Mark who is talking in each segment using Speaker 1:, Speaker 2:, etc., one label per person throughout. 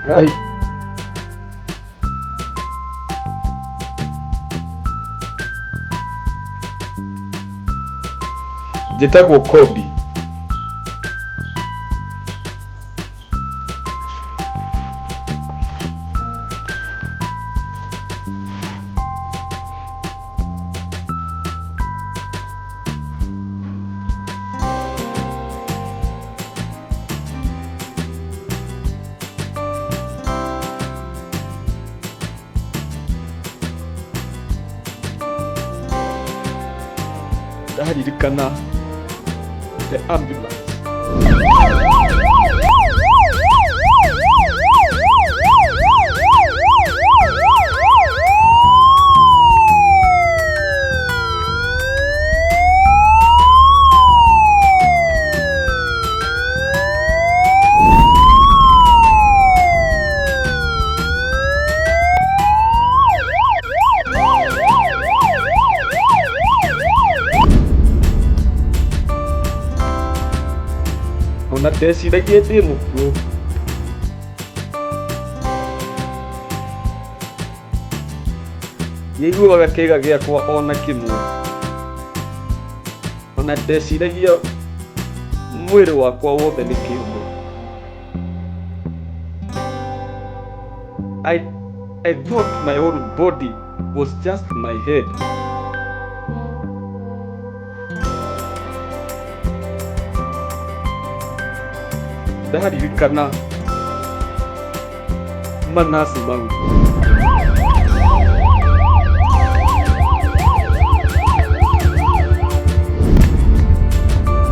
Speaker 1: Ngai. Njĩtagwo Kobi. Ndaririkana the ambulance. Ona ndeciragia ndĩ mũkuũ. Ndiaiguaga kĩĩga gĩakwa ona kĩmwe. Ona ndeciragia mwĩrĩ wakwa wothe nĩ kĩũmbe. I thought my whole body was just my head. Ndaririkana manasi mau.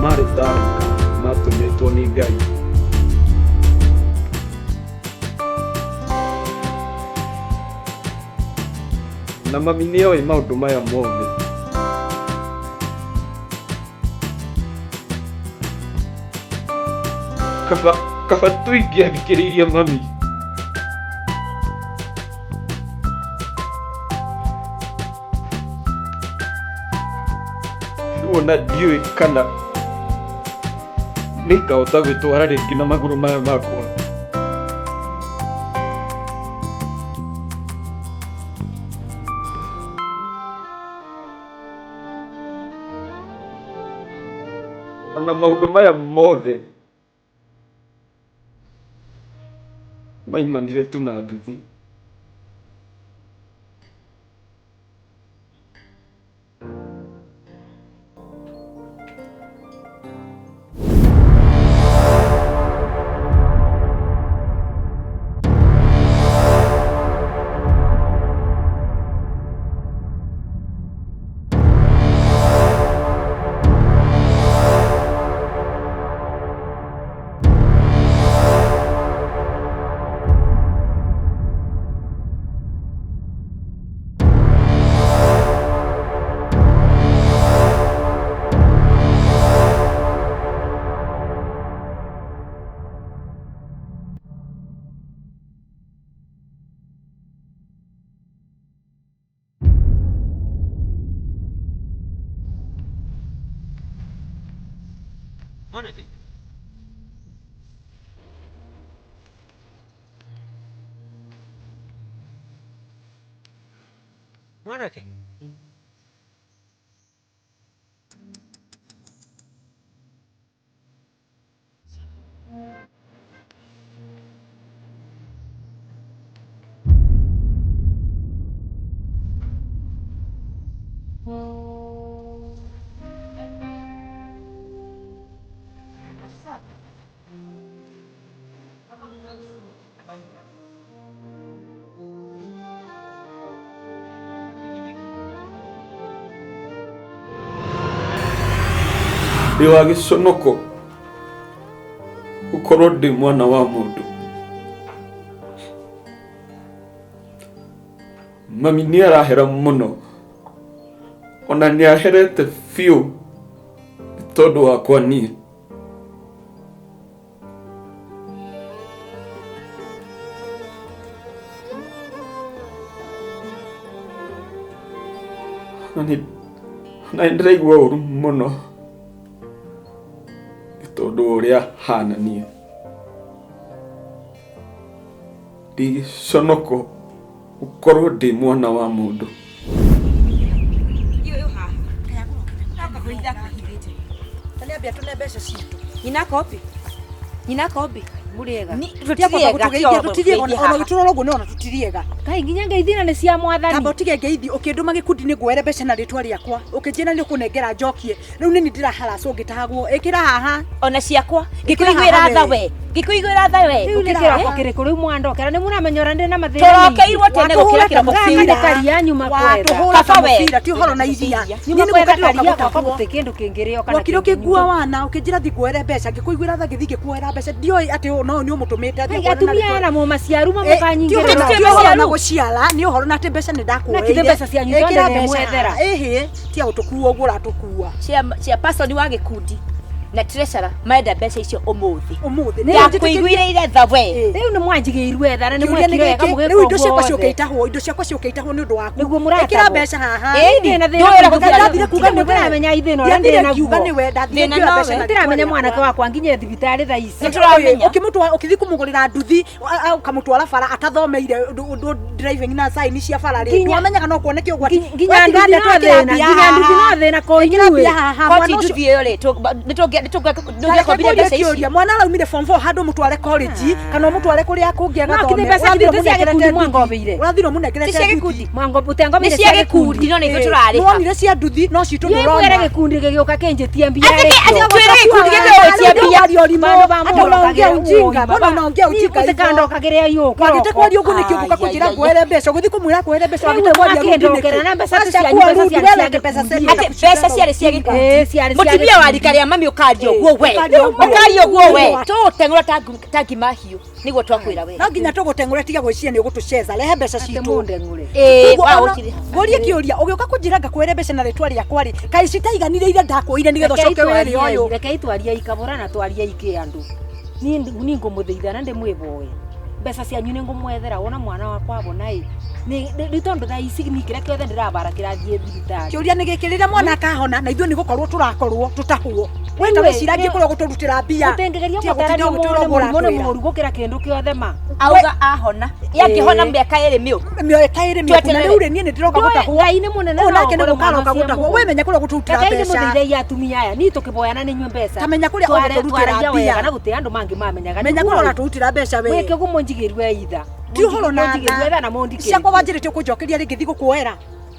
Speaker 1: Marĩ ndarũka matũmĩtwo nĩ Ngai. Na mami nĩoĩ maũndũ maya mothe. Kaba kaba tu ingĩathikĩrĩirie mami. Rĩu ona ndiũĩ kana nĩngahota gwĩtwara rĩngĩ na magũrũ maya makwa. Ona maũndũ maya mothe maimanire tu na nduthi.
Speaker 2: Mwanake. Mwanake.
Speaker 1: Ndĩ wa gĩconoko gũkorwo ndĩ mwana wa mũndũ. Mami nĩ arahera mũno, ona nĩ aherete biũ nĩ tondũ wakwa niĩ. Na nĩ ndĩraigua ũru mũno nĩ tondũ wa ũrĩa hana niĩ. Ndĩ gĩconoko gũkorwo ndĩ mwana wa mũndũ.
Speaker 2: Nyina kopi. Nyina kopi.
Speaker 3: Mũrĩega.
Speaker 4: Ona gĩtũrora ũguo nĩona tũtiriega.
Speaker 3: Kai nginya ngeithi na nĩ cia mwathani.
Speaker 4: Kamba ũtige ngeithi ũkĩndũma gĩkundi-inĩ nguoere mbeca na rĩtwa rĩakwa ũkĩnjĩra nĩ ũkũnengera njokie rĩu nĩ niĩ ndĩraharacwo ngĩtahagwo ĩkĩra haha.
Speaker 2: Ona ciakwa.
Speaker 4: Ĩkĩra
Speaker 2: Ngĩkũiguĩra
Speaker 4: haha
Speaker 2: tha
Speaker 4: we.
Speaker 2: we. Ngĩkũiguĩra tha we.
Speaker 3: Rĩu nĩ kĩroko kĩrĩkũ rĩu mwandokera nĩ mũramenya ũrĩa ndĩ na mathĩna.
Speaker 2: Tũrokeirwo tene gũkĩra kĩroko
Speaker 3: Gaka
Speaker 2: kĩu.
Speaker 3: nĩ karia nyuma kwetha.
Speaker 4: Watũhũra ta
Speaker 2: Kaba we.
Speaker 4: mũbira ti ũhoro na iria.
Speaker 3: Nyuma
Speaker 4: Niĩ nĩ
Speaker 3: kwetha
Speaker 4: gũka ndĩroka
Speaker 3: karia gwakwa
Speaker 4: gũtahwo.
Speaker 3: gũtirĩ kĩndũ kĩngĩrĩo kana
Speaker 4: Wokire
Speaker 3: kĩngĩnyuo.
Speaker 4: ũkĩngua wana ũkĩnjĩra thiĩ nguoere mbeca ngĩkũiguĩra tha ngĩthiĩ ngĩkuoera mbeca ndioĩ atĩ ũũ no nĩ ũmũtũmĩte
Speaker 3: Kai atumia aya na mũmaciaru mamũkanyingĩrĩra.
Speaker 4: ti ũhoro na gũciara nĩ ũhoro na atĩ mbeca nĩ
Speaker 3: Na kithĩ mbeca cianyu
Speaker 4: ndakuoeire.
Speaker 3: ciothe
Speaker 4: Ĩkĩra
Speaker 3: nĩ
Speaker 4: mbeca
Speaker 3: mwethera.
Speaker 4: haha. Ĩhĩ tia gũtũkua ũguo ũratũkua.
Speaker 2: Cia person wa gĩkundi na treasurer marenda mbeca icio ũmũthĩ.
Speaker 4: Ũmũthĩ.
Speaker 2: Ndakũiguĩrĩire tha we.
Speaker 3: Rĩu nĩ mwanjigĩirwo etha na nĩ
Speaker 4: Kĩũria nĩ
Speaker 3: mwekire wega
Speaker 4: gĩkĩ,
Speaker 3: mũgĩka
Speaker 4: rĩu indo ciakwa
Speaker 3: ũguo
Speaker 4: ciũke
Speaker 3: wothe.
Speaker 4: itahwo indo ciakwa ciũke itahwo nĩ ũndũ waku.
Speaker 3: Nĩguo mũratahwo.
Speaker 4: Ĩkĩra mbeca haha.
Speaker 2: Ĩni,
Speaker 3: Ndĩ na thĩna
Speaker 2: ndũĩ ũrĩa
Speaker 3: mũingĩ.
Speaker 2: gũkĩra
Speaker 4: Ndathire kuga nĩ we.
Speaker 3: Ndĩramenya ithĩna ũrĩa
Speaker 4: Ndiathire
Speaker 3: ndĩ
Speaker 4: ngiuga
Speaker 3: naguo.
Speaker 4: nĩ we, ndathire
Speaker 2: Thĩna
Speaker 4: ngĩoya
Speaker 2: nowe.
Speaker 4: mbeca na
Speaker 3: Ndĩramenya
Speaker 4: rĩtwa
Speaker 3: mwanake
Speaker 4: rĩakwa.
Speaker 3: wakwa nginye thibitarĩ thaa ici.
Speaker 2: Nĩtũramenya.
Speaker 4: Ũkĩmũtwara ũkĩthiĩ kũmũgũrĩra nduthi ũkamũtwara bara atathomeire ũndũ driving na sign cia bara rĩ
Speaker 3: Nginya-
Speaker 4: ndwamenyaga no kuoneke ũgwati.
Speaker 3: Nginya nduthi no thĩna, nginya nduthi no thĩna ko
Speaker 4: Ĩkĩra
Speaker 3: inyuĩ.
Speaker 4: mbia haha
Speaker 2: Koti
Speaker 4: mwana ũcio
Speaker 2: nduthi ĩyo rĩ, nĩtũngĩakombire mbeca ici.
Speaker 4: kĩũria mwana araumire form 4 handũ ũmũtware college kana ũmũtware kũrĩa kũngĩ
Speaker 3: No,
Speaker 4: agathome
Speaker 3: kithĩ mbeca
Speaker 4: Ũrathire
Speaker 3: ithuĩ ti cia
Speaker 4: ũmũnengerete
Speaker 3: gĩkundi
Speaker 4: nduthi.
Speaker 3: mwangobeire.
Speaker 4: Ũrathire ũmũnengerete
Speaker 2: Ti cia
Speaker 4: nduthi.
Speaker 2: gĩkundi.
Speaker 3: Mwango ũtengobeire
Speaker 2: Nĩ cia gĩkundi no nĩ ithuĩ tũrarĩha.
Speaker 4: Nĩwonire cia nduthi no citũ
Speaker 3: Inyuĩ mwere
Speaker 4: ndũrona.
Speaker 3: gĩkundi gĩgĩũka kĩnjĩtie mbia
Speaker 2: Atĩ
Speaker 3: rĩkĩo.
Speaker 2: atĩ twĩre gĩkundi gĩkĩũĩtie mbia.
Speaker 4: Kwaria ũrimũ.
Speaker 3: Bandũ ba
Speaker 4: Hata
Speaker 3: mũndũ
Speaker 4: unaongea
Speaker 3: okagĩra
Speaker 4: ujinga.
Speaker 3: ũũ,
Speaker 4: Mbona
Speaker 3: baba.
Speaker 4: unaongea ujinga
Speaker 3: Niĩ
Speaker 4: hivyo?
Speaker 3: gũtikandokagĩra iũ
Speaker 4: Wagĩte
Speaker 3: kĩroko.
Speaker 4: kwaria ũguo nĩkĩ ũgũka
Speaker 2: Ai,
Speaker 4: kũnjĩra
Speaker 2: ai, ai.
Speaker 4: nguoere mbeca ũgũthiĩ kũmwĩra kuoere mbeca
Speaker 3: Rĩu
Speaker 4: wagĩte kwaria rudi
Speaker 3: mwakĩndokera
Speaker 4: nĩkĩ?
Speaker 3: na mbeca ti
Speaker 4: Aca
Speaker 3: cianyu,
Speaker 4: kuwa
Speaker 3: mbeca
Speaker 4: rudi,
Speaker 3: ciarĩ cia
Speaker 4: welete mbeca
Speaker 3: gĩkundi.
Speaker 4: cetu.
Speaker 2: Atĩ mbeca ciarĩ cia gĩkundi.
Speaker 3: Ĩĩ, ciarĩ cia
Speaker 2: Mũtumia wa
Speaker 3: gĩkundi.
Speaker 2: rika rĩa mami ũkaria ũguo we.
Speaker 4: Ũkaria ũguo.
Speaker 2: Ũkaria ũguo we.
Speaker 4: Ũguo.
Speaker 2: Tũgũteng'ũra ta ngima hiũ nĩguo twakwĩra we.
Speaker 4: No nginya tũgũteng'ũre tiga gwĩciria nĩ ũgũtũceza rehe mbeca
Speaker 3: Atĩ
Speaker 4: citũ.
Speaker 3: mũndeng'ũre.
Speaker 2: Ĩĩ,
Speaker 4: Koguo
Speaker 2: wa
Speaker 4: ona-
Speaker 2: gũtirĩ.
Speaker 4: ngũrie kĩũria ũgĩũka kũnjĩra ngakuoere mbeca na rĩtwa rĩakwa rĩ kaĩ citaiganire iria ndakuoire nĩgetha ũcoke wĩre ũyũ.
Speaker 3: Rekei twarie ikabũra na twarie ikĩ andũ. Niĩ ngũmũthaitha na ndĩmwĩboe. Mbeca cianyu nĩ ngũmwethera wona mwana wakwa abona ĩ. Nĩ tondũ thaa ici niĩ kĩrĩa kĩothe ndĩrabara kĩrathiĩ thibitarĩ.
Speaker 4: Kĩũria nĩ gĩkĩ rĩrĩa mwana akahona na ithuĩ nĩ gũkorwo tũrakorwo tũtahwo. We ta
Speaker 3: Rĩu ĩ,
Speaker 4: wĩciragie
Speaker 3: rĩu-
Speaker 4: kũrĩa ũgũtũrutĩra mbia.
Speaker 3: Ũtĩngĩgeria
Speaker 4: Tiga
Speaker 3: gũtarania
Speaker 4: gũtinda ũgĩtwĩra
Speaker 3: mũndũ
Speaker 4: ũguo
Speaker 3: mũrimũ nĩ
Speaker 4: ũratwĩra.
Speaker 3: mũũru gũkĩra kĩndũ kĩothe ma.
Speaker 2: Auga ahona. Yangĩhona mĩaka ĩrĩ mĩũku.
Speaker 4: Mĩaka ĩrĩ mĩũku na rĩu rĩ niĩ nĩ ndĩroka
Speaker 3: Ndũĩ,
Speaker 4: gũtahwo.
Speaker 3: Ngai nĩ mũnene
Speaker 4: Ũyũ
Speaker 3: no
Speaker 4: nake nĩ
Speaker 3: ũkore
Speaker 4: gũka
Speaker 3: mwana
Speaker 4: aroka
Speaker 3: ũcio
Speaker 4: gũtahwo.
Speaker 3: mũgũrũ.
Speaker 4: We menya kũrĩa ũgũtũrutĩra
Speaker 3: Rekei
Speaker 4: mbeca.
Speaker 3: ndĩmũteithie atumia aya niĩ tũkĩboyana nĩ inyuĩ mbeca.
Speaker 4: Ta menya kũrĩa ũgũtũrutĩra
Speaker 3: Twaragia
Speaker 4: mbia.
Speaker 3: wega na gũtĩ andũ mangĩ mamenyaga.
Speaker 4: Menya kũrĩa ũratũrutĩra mbeca we.
Speaker 3: Mwĩke ũguo mũnjigĩrue itha.
Speaker 4: Ti ũhoro na
Speaker 3: Mũnjigĩrue itha na mũndikĩrie.
Speaker 4: Ciakwa wanjĩrĩte ũkũnjokeria rĩngĩ thiĩ gũkuoera.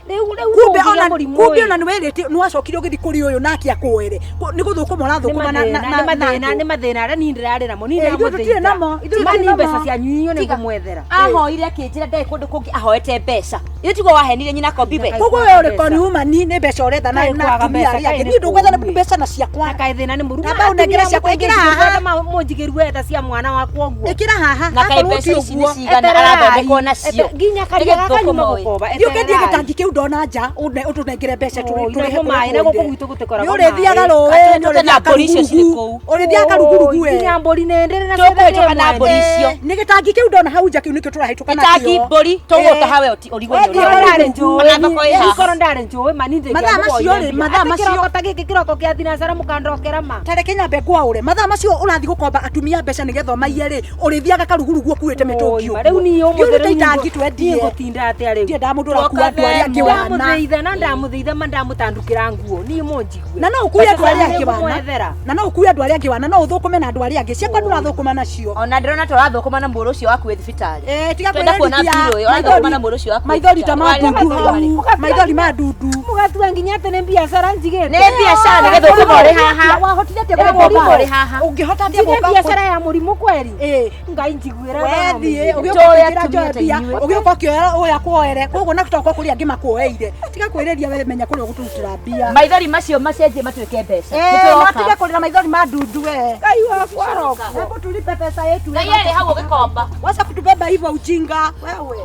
Speaker 3: Rĩu rĩu
Speaker 4: Kumbe
Speaker 3: ũngĩgĩa
Speaker 4: ona
Speaker 3: mũrimũ
Speaker 4: kumbe
Speaker 3: ĩ.
Speaker 4: ona nĩwerĩte nĩwacokire ũgĩthiĩ kũrĩ ũyũ nake akuoere. Nĩ gũthũkũma ũrathũkũma na na na
Speaker 3: nĩ mathĩna
Speaker 4: na
Speaker 3: nĩ mathĩna arĩa niĩ ndĩrarĩ namo niĩ
Speaker 4: Eh, ithuĩ tũtirĩ namo, ithuĩ
Speaker 3: Ma
Speaker 4: tũtirĩ
Speaker 3: niĩ
Speaker 4: namo.
Speaker 3: mbeca cianyu inyuĩ nĩ
Speaker 2: Tiga.
Speaker 3: ngũmwethera.
Speaker 2: Ahoire akĩnjĩra ndarĩ kũndũ kũngĩ ahoete mbeca. Ithuĩ tiguo wahenirie nyina kombi we.
Speaker 4: Koguo we ũrĩ koni umani nĩ mbeca ũretha na
Speaker 3: Kaĩ
Speaker 4: na
Speaker 3: kwaga
Speaker 4: atumia
Speaker 3: mbeca,
Speaker 4: arĩa
Speaker 3: kaĩ
Speaker 4: angĩ.
Speaker 3: nĩ
Speaker 4: Niĩ ndũgwetha
Speaker 3: kũũru.
Speaker 4: mbeca na ciakwa.
Speaker 3: Na kaĩ thĩna nĩ mũru.
Speaker 4: Namba ũnengere ciakwa, ĩkĩra haha.
Speaker 3: Mũnjigĩrue tha cia mwana wakwa ũguo.
Speaker 4: Ĩkĩra haha.
Speaker 2: Na kaĩ
Speaker 4: akorwo
Speaker 2: mbeca
Speaker 4: ti
Speaker 2: ici nĩ
Speaker 4: ũguo.
Speaker 2: cigana arathondekwo nacio.
Speaker 3: Nginya karia
Speaker 2: Nĩ
Speaker 3: gaka nyuma
Speaker 2: gĩthũkũma ũyũ.
Speaker 3: gũkoba.
Speaker 4: Thiĩ ũkendie gĩtangi kĩu ndona nja ũtũnengere mbeca
Speaker 3: Oi,
Speaker 4: tũrĩhe
Speaker 3: naguo maĩ,
Speaker 4: kũrĩa
Speaker 3: naguo
Speaker 4: kũngĩ.
Speaker 3: kũu gwitũ gũtikoragwo
Speaker 4: Nĩ ũrĩthiaga
Speaker 3: maĩ.
Speaker 4: rũĩ,
Speaker 2: Atĩ
Speaker 4: nĩ
Speaker 2: tũke na
Speaker 4: ũrĩthiaga
Speaker 2: mbũri icio cirĩ
Speaker 4: karugurugu.
Speaker 2: kũu.
Speaker 4: Ũrĩthiaga karugurugu we.
Speaker 3: Nginya mbũri nĩ ndĩrĩ na
Speaker 2: Tũkũhĩtũka na mbũri icio.
Speaker 4: Nĩ gĩtangi kĩu ndona hau nja kĩu nĩkĩo tũrahĩtũka
Speaker 2: Gĩtangi
Speaker 4: nakĩo.
Speaker 2: mbũri tũgũtaha we ũrigwo nĩ
Speaker 4: Wathiĩ
Speaker 2: ũrĩa.
Speaker 3: Korwo ndarĩ njũĩ,
Speaker 2: Ona thoko ĩ haha.
Speaker 3: korwo ndarĩ njũĩ ma niĩ
Speaker 4: Mathaa macio rĩ, mathaa macio-
Speaker 3: kĩroko ta gĩkĩ kĩroko kĩa thinacara mũkandokera ma.
Speaker 4: Ta reke nyambe ngwaũre mathaa macio ũrathiĩ gũkomba atumia mbeca nĩgetha ũmaiye rĩ ũrĩthiaga karugurugu ũkuĩte mĩtũngi
Speaker 3: Oi, ma, rĩu niĩ ũmũthĩ
Speaker 4: ũguo
Speaker 3: rĩu
Speaker 4: itangi
Speaker 3: niĩ
Speaker 4: twendie
Speaker 3: ngũtinda atĩa rĩu
Speaker 4: ndiendaga mũndũ ũrakua andũ arĩa angĩ wana
Speaker 3: ndamũthaitha na ndamũthaitha ma ndamũtandukĩra nguo niĩ mũnjigue
Speaker 4: na no ũkue andũ arĩa angĩ wana
Speaker 3: Ngũmwethera.
Speaker 4: na no ũkue andũ arĩa angĩ wana no ũthũkũme na andũ arĩa angĩ ciakwa ndũrathũkũma nacio
Speaker 2: Ona ndĩrona ta ũrathũkũma na mũrũ ũcio waku wĩ thibitarĩ.
Speaker 4: Eh, tiga
Speaker 2: Twenda kuona
Speaker 4: kwĩrerithia.
Speaker 2: mbirũ ĩyo, ũrathũkũma na mũrũ ũcio waku wĩ
Speaker 4: Maithori ta ma
Speaker 2: thibitarĩ.
Speaker 4: ndundu hau maithori ma ndundu
Speaker 3: mũgatua nginya atĩ nĩ mbiacara njigĩte
Speaker 2: Nĩ biacara nĩ gĩthũkũma ũrĩ haha.
Speaker 4: Wahotire atĩa
Speaker 2: Nĩ
Speaker 4: gũkomba?
Speaker 2: gĩthũkũma ũrĩ haha.
Speaker 4: Ũngĩhota atĩa
Speaker 3: njige
Speaker 4: gũka
Speaker 3: biacara ya mũrimũ kweri
Speaker 4: Ĩ.
Speaker 3: Ngai njiguĩra
Speaker 4: Wethiĩ ũgĩũka
Speaker 2: Tũĩ
Speaker 4: ũkĩnjĩra
Speaker 2: atumia
Speaker 4: njoe
Speaker 2: ta
Speaker 4: mbia
Speaker 2: inyuĩ.
Speaker 4: ũgĩũka ũkĩoya ũyũ akuoere koguo na tokorwo kũrĩ angĩ makuoeire tiga kwĩrĩria we menya kũrĩa ũgũtũrutĩra mbia.
Speaker 2: Maithori macio macenjie matuĩke mbeca.
Speaker 4: Eh,
Speaker 2: Nĩtũroka.
Speaker 4: no tige kũrĩra maithori ma ndundu we.
Speaker 3: Ngai wakwa arokwo.
Speaker 4: Hebu tulipe pesa yetu.
Speaker 2: Ngai arĩ hau ũgĩkomba.
Speaker 4: Wacha kutubeba hivyo ujinga wewe.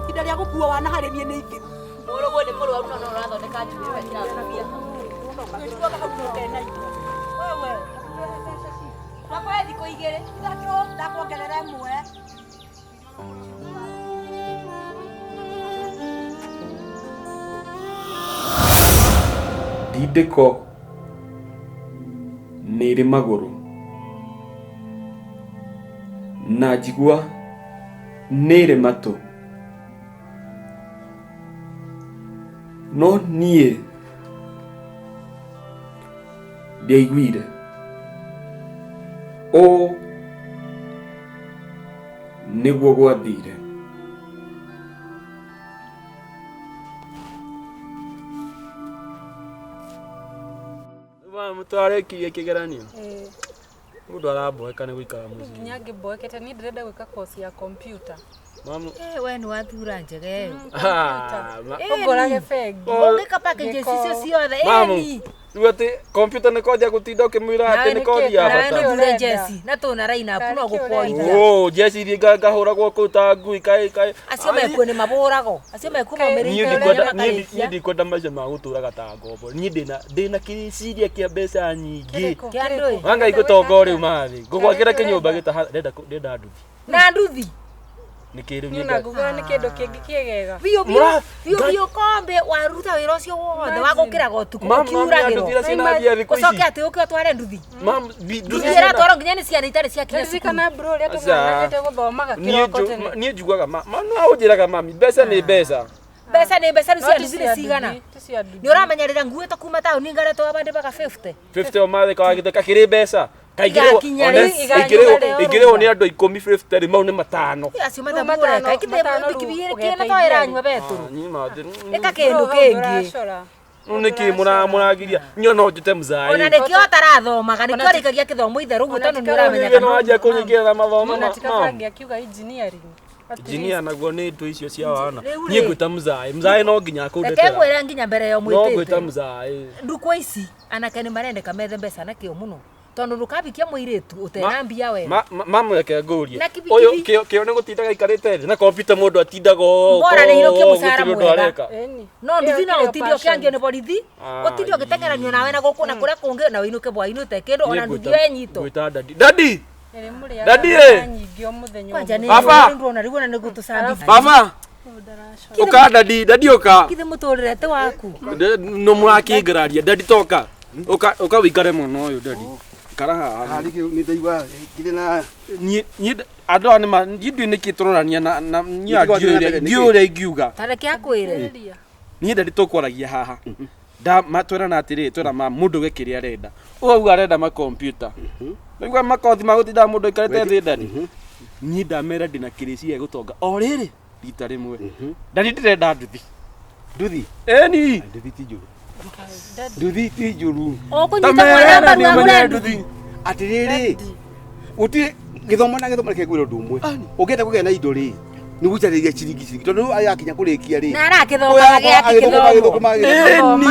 Speaker 4: Ihinda rĩa gũkua wana harĩ niĩ nĩ ithiru.
Speaker 2: Mũrũguo nĩ mũrwaru no no ũrathondeka njuĩrĩ wekĩra ngũbia hau.
Speaker 4: Ũgĩtuaga hau nĩ ũtena indo. Wewe.
Speaker 2: Twakoya thikũ igĩrĩ.
Speaker 4: Ithatũ ndakuongerera ĩmwe.
Speaker 1: Ndindĩko nĩ ĩrĩ magũrũ na njigua Nĩ ĩrĩ matũ no niĩ ndiaiguire. Ũũ nĩguo gwathire.
Speaker 5: Mutwarekirie kigeranio mundu aramboeka ni guikara mucii.
Speaker 6: Nginya ngĩmboekete niĩ ndĩrenda gwĩka course ya computer.
Speaker 5: Mamu.
Speaker 3: Eh, we nĩ wathura njega ĩyo.
Speaker 5: Ah,
Speaker 6: Ũngorage bengi.
Speaker 3: Ũngĩka packages icio ciothe.
Speaker 5: Mamu.
Speaker 3: Ĩni.
Speaker 5: Rĩu atĩ computer nĩ kothi ya gũtinda ũkĩmwĩra atĩ nĩ kothi ya
Speaker 3: Nawe
Speaker 5: bata.
Speaker 3: nĩ thure jeci na tũna raina apu no gũkwoithia.
Speaker 5: Oh, jeci iria ngahũragwo kũu ta ngui kaĩ kaĩ.
Speaker 3: Acio mekuo nĩ mabũragwo. Acio mekuo
Speaker 5: Niĩ
Speaker 3: maumĩrĩte
Speaker 5: ndikwenda
Speaker 3: ũrĩa
Speaker 5: niĩ
Speaker 3: makarĩkia.
Speaker 5: ndikwenda maica ma gũtũraga ta ngombo. Niĩ ndĩna kĩciria kĩa mbeca nyingĩ.
Speaker 3: Kĩa andũ ĩ.
Speaker 5: Wanga igũtonga o rĩu mathĩ. Ngũgwakĩra kĩnyũmba gĩtaha ndĩrenda nduthi.
Speaker 3: Na nduthi.
Speaker 5: Nĩkĩ rĩu
Speaker 6: Niĩ
Speaker 5: niĩ
Speaker 6: ona ngugaga nĩ kĩndũ kĩngĩ kĩegega.
Speaker 3: Biũ biũ
Speaker 5: Mũra-
Speaker 3: biũ biũ kombe waruta wĩra ũcio wothe wa gũkĩraga ũtukũ
Speaker 5: Mam, mam, nduthi
Speaker 3: ũkiuragĩrwo.
Speaker 5: iria ciĩna mbia thikũ ici.
Speaker 3: Ũcoke atĩ ũke ũtware nduthi.
Speaker 5: Mam, nduthi
Speaker 3: Nduthi
Speaker 5: ciĩna-
Speaker 3: ĩratwarwo nginya nĩ ciana itarĩ ciakinya cukuru.
Speaker 6: Ririkana bro ũrĩa
Speaker 5: Aca.
Speaker 6: tũng'ang'anĩte gũthomaga
Speaker 5: Niĩ
Speaker 6: kĩroko
Speaker 5: nju-
Speaker 6: tene.
Speaker 5: niĩ njugaga ma ma- no ũnjĩraga mami mbeca nĩ mbeca.
Speaker 3: Mbeca nĩ mbeca rĩu
Speaker 6: No
Speaker 3: cia
Speaker 6: ti
Speaker 3: nduthi
Speaker 6: cia
Speaker 3: nĩ cigana.
Speaker 6: nduthi, ti cia nduthi.
Speaker 3: Nĩ ũramenyerera nguĩte kuma taũni ngaretwo abandĩ baga 50.
Speaker 5: 50 o mathĩ kawagĩte kakĩrĩ mbeca.
Speaker 3: Igakinya rĩ,
Speaker 6: igakinya rĩ.
Speaker 5: Ingĩrĩhwo nĩ andũ 10 50 rĩ mau nĩ matano.
Speaker 3: Acio
Speaker 6: Rĩu
Speaker 3: mathabu
Speaker 6: matano-
Speaker 3: ũreka ĩkĩte
Speaker 6: matano rĩu
Speaker 3: bikibiki kĩna
Speaker 6: ũgeteithia
Speaker 3: to
Speaker 6: rĩ.
Speaker 3: ĩranyua betũrũ.
Speaker 5: Niĩ ma-
Speaker 3: Ĩka kĩndũ
Speaker 6: Bro, hau
Speaker 3: kĩngĩ.
Speaker 6: ndũracora.
Speaker 5: Rĩu nĩkĩ mũragiria niĩ no njũte mũcai.
Speaker 3: Ona nĩkĩo ũtarathomaga nĩkĩo ũrĩkagia gĩthomo itherũ ũguo tondũ nĩ ũramenya
Speaker 5: Niĩ no wanjia kũnyingĩra mathomo
Speaker 6: Ona
Speaker 5: ma-
Speaker 6: ti
Speaker 5: mam.
Speaker 6: kaba akiuga engineering. At
Speaker 5: Engineer naguo nĩ ndũ icio cia wana.
Speaker 3: Rĩu
Speaker 5: Niĩ
Speaker 3: rĩ.
Speaker 5: ngwĩta mũcai. Mũcai no nginya
Speaker 3: Reke
Speaker 5: akũndetera.
Speaker 3: ngwĩre nginya mbere ya
Speaker 5: No ngwĩta
Speaker 3: ũmwĩtĩte.
Speaker 5: mũcai.
Speaker 3: Ndukũ ici anake nĩ marendeka methe mbeca na kĩo mũno tondũ ndũkabikia mũirĩtu ũtena mbia we.
Speaker 5: Mamu reke ngũrie.
Speaker 3: Na kibikibi.
Speaker 5: Ũyũ kĩo kĩo nĩ gũtindaga aikarĩte thĩ na kompiuta mũndũ atindaga ũũ.
Speaker 3: Bora nĩ inũkie
Speaker 5: ũũ,
Speaker 3: mũcara
Speaker 5: gũtirĩ ũndũ
Speaker 3: mwega.
Speaker 5: areka.
Speaker 6: Ĩni.
Speaker 3: No nduthi
Speaker 6: Ĩyo
Speaker 3: no
Speaker 6: kĩrĩ
Speaker 3: ũtinde ũkĩangio nĩ borithi,
Speaker 5: Ah,
Speaker 3: ũtinde ũgĩteng'eranio nawe na gũkũ na kũrĩa kũngĩ na ũinũke bwainĩ ũte kĩndũ ona
Speaker 5: Niĩ
Speaker 3: nduthi
Speaker 5: ngwĩta-
Speaker 3: ĩyo ĩnyitwo.
Speaker 5: Ngwĩta dadi. Dadi!
Speaker 6: Ĩrĩ mũrĩaga
Speaker 5: Daddy,
Speaker 6: mbeca
Speaker 5: ĩ.
Speaker 6: nyingĩ o mũthenya o
Speaker 3: Kwanja nĩ
Speaker 5: Baba!
Speaker 3: ndĩrona rĩu ona nĩ gũtũcambithia.
Speaker 5: Baba! Ũka dadi, dadi ũka.
Speaker 3: Githĩ mũtũrĩre ti waku.
Speaker 5: No mũrakĩngararia, dadi toka. Ũka ũka wĩikare mwena ũyũ dadi. Ikara haha.
Speaker 7: Harĩ nĩ ndaigua kĩrĩ na
Speaker 5: Niĩ niĩ andũ aya nĩma niĩ ndiũĩ nĩkĩ tũrorania na na niĩ
Speaker 7: Nĩkĩ gwathiĩ na
Speaker 5: ndiũĩ
Speaker 7: mbere,
Speaker 5: ũrĩa
Speaker 7: nĩkĩ?
Speaker 5: ndiũĩ ũrĩa ingiuga.
Speaker 3: Ta reke akwĩre.
Speaker 5: Niĩ dadi tũkwaragia haha. Nda ma twerana atĩrĩ twera ma mũndũ we kĩrĩa arenda. Ũgauga arenda makompiuta. Naigua makothi ma gũtindaga mũndũ aikarĩte thĩ dadi. Niĩ ndamera ndĩna kĩrĩcia gũtonga o rĩrĩ rita rĩmwe. Dadi ndĩrenda nduthi.
Speaker 7: nduthi.
Speaker 5: Ĩni.
Speaker 7: Nduthi ti njũru. Nduthi ti njũru.
Speaker 3: Ũkũnyita mwana mbaru agũre nduthi.
Speaker 7: Atĩrĩrĩ, gũtirĩ gĩthomo na gĩthomo reke ngwĩre ũndũ ũmwe. Ũngĩenda kũgĩa na indo rĩ, nĩ gũcarĩria ciringi ciringi tondũ rĩu ayakinya kũrĩkia rĩ.
Speaker 3: Na arakĩthomaga gĩake gĩthomo.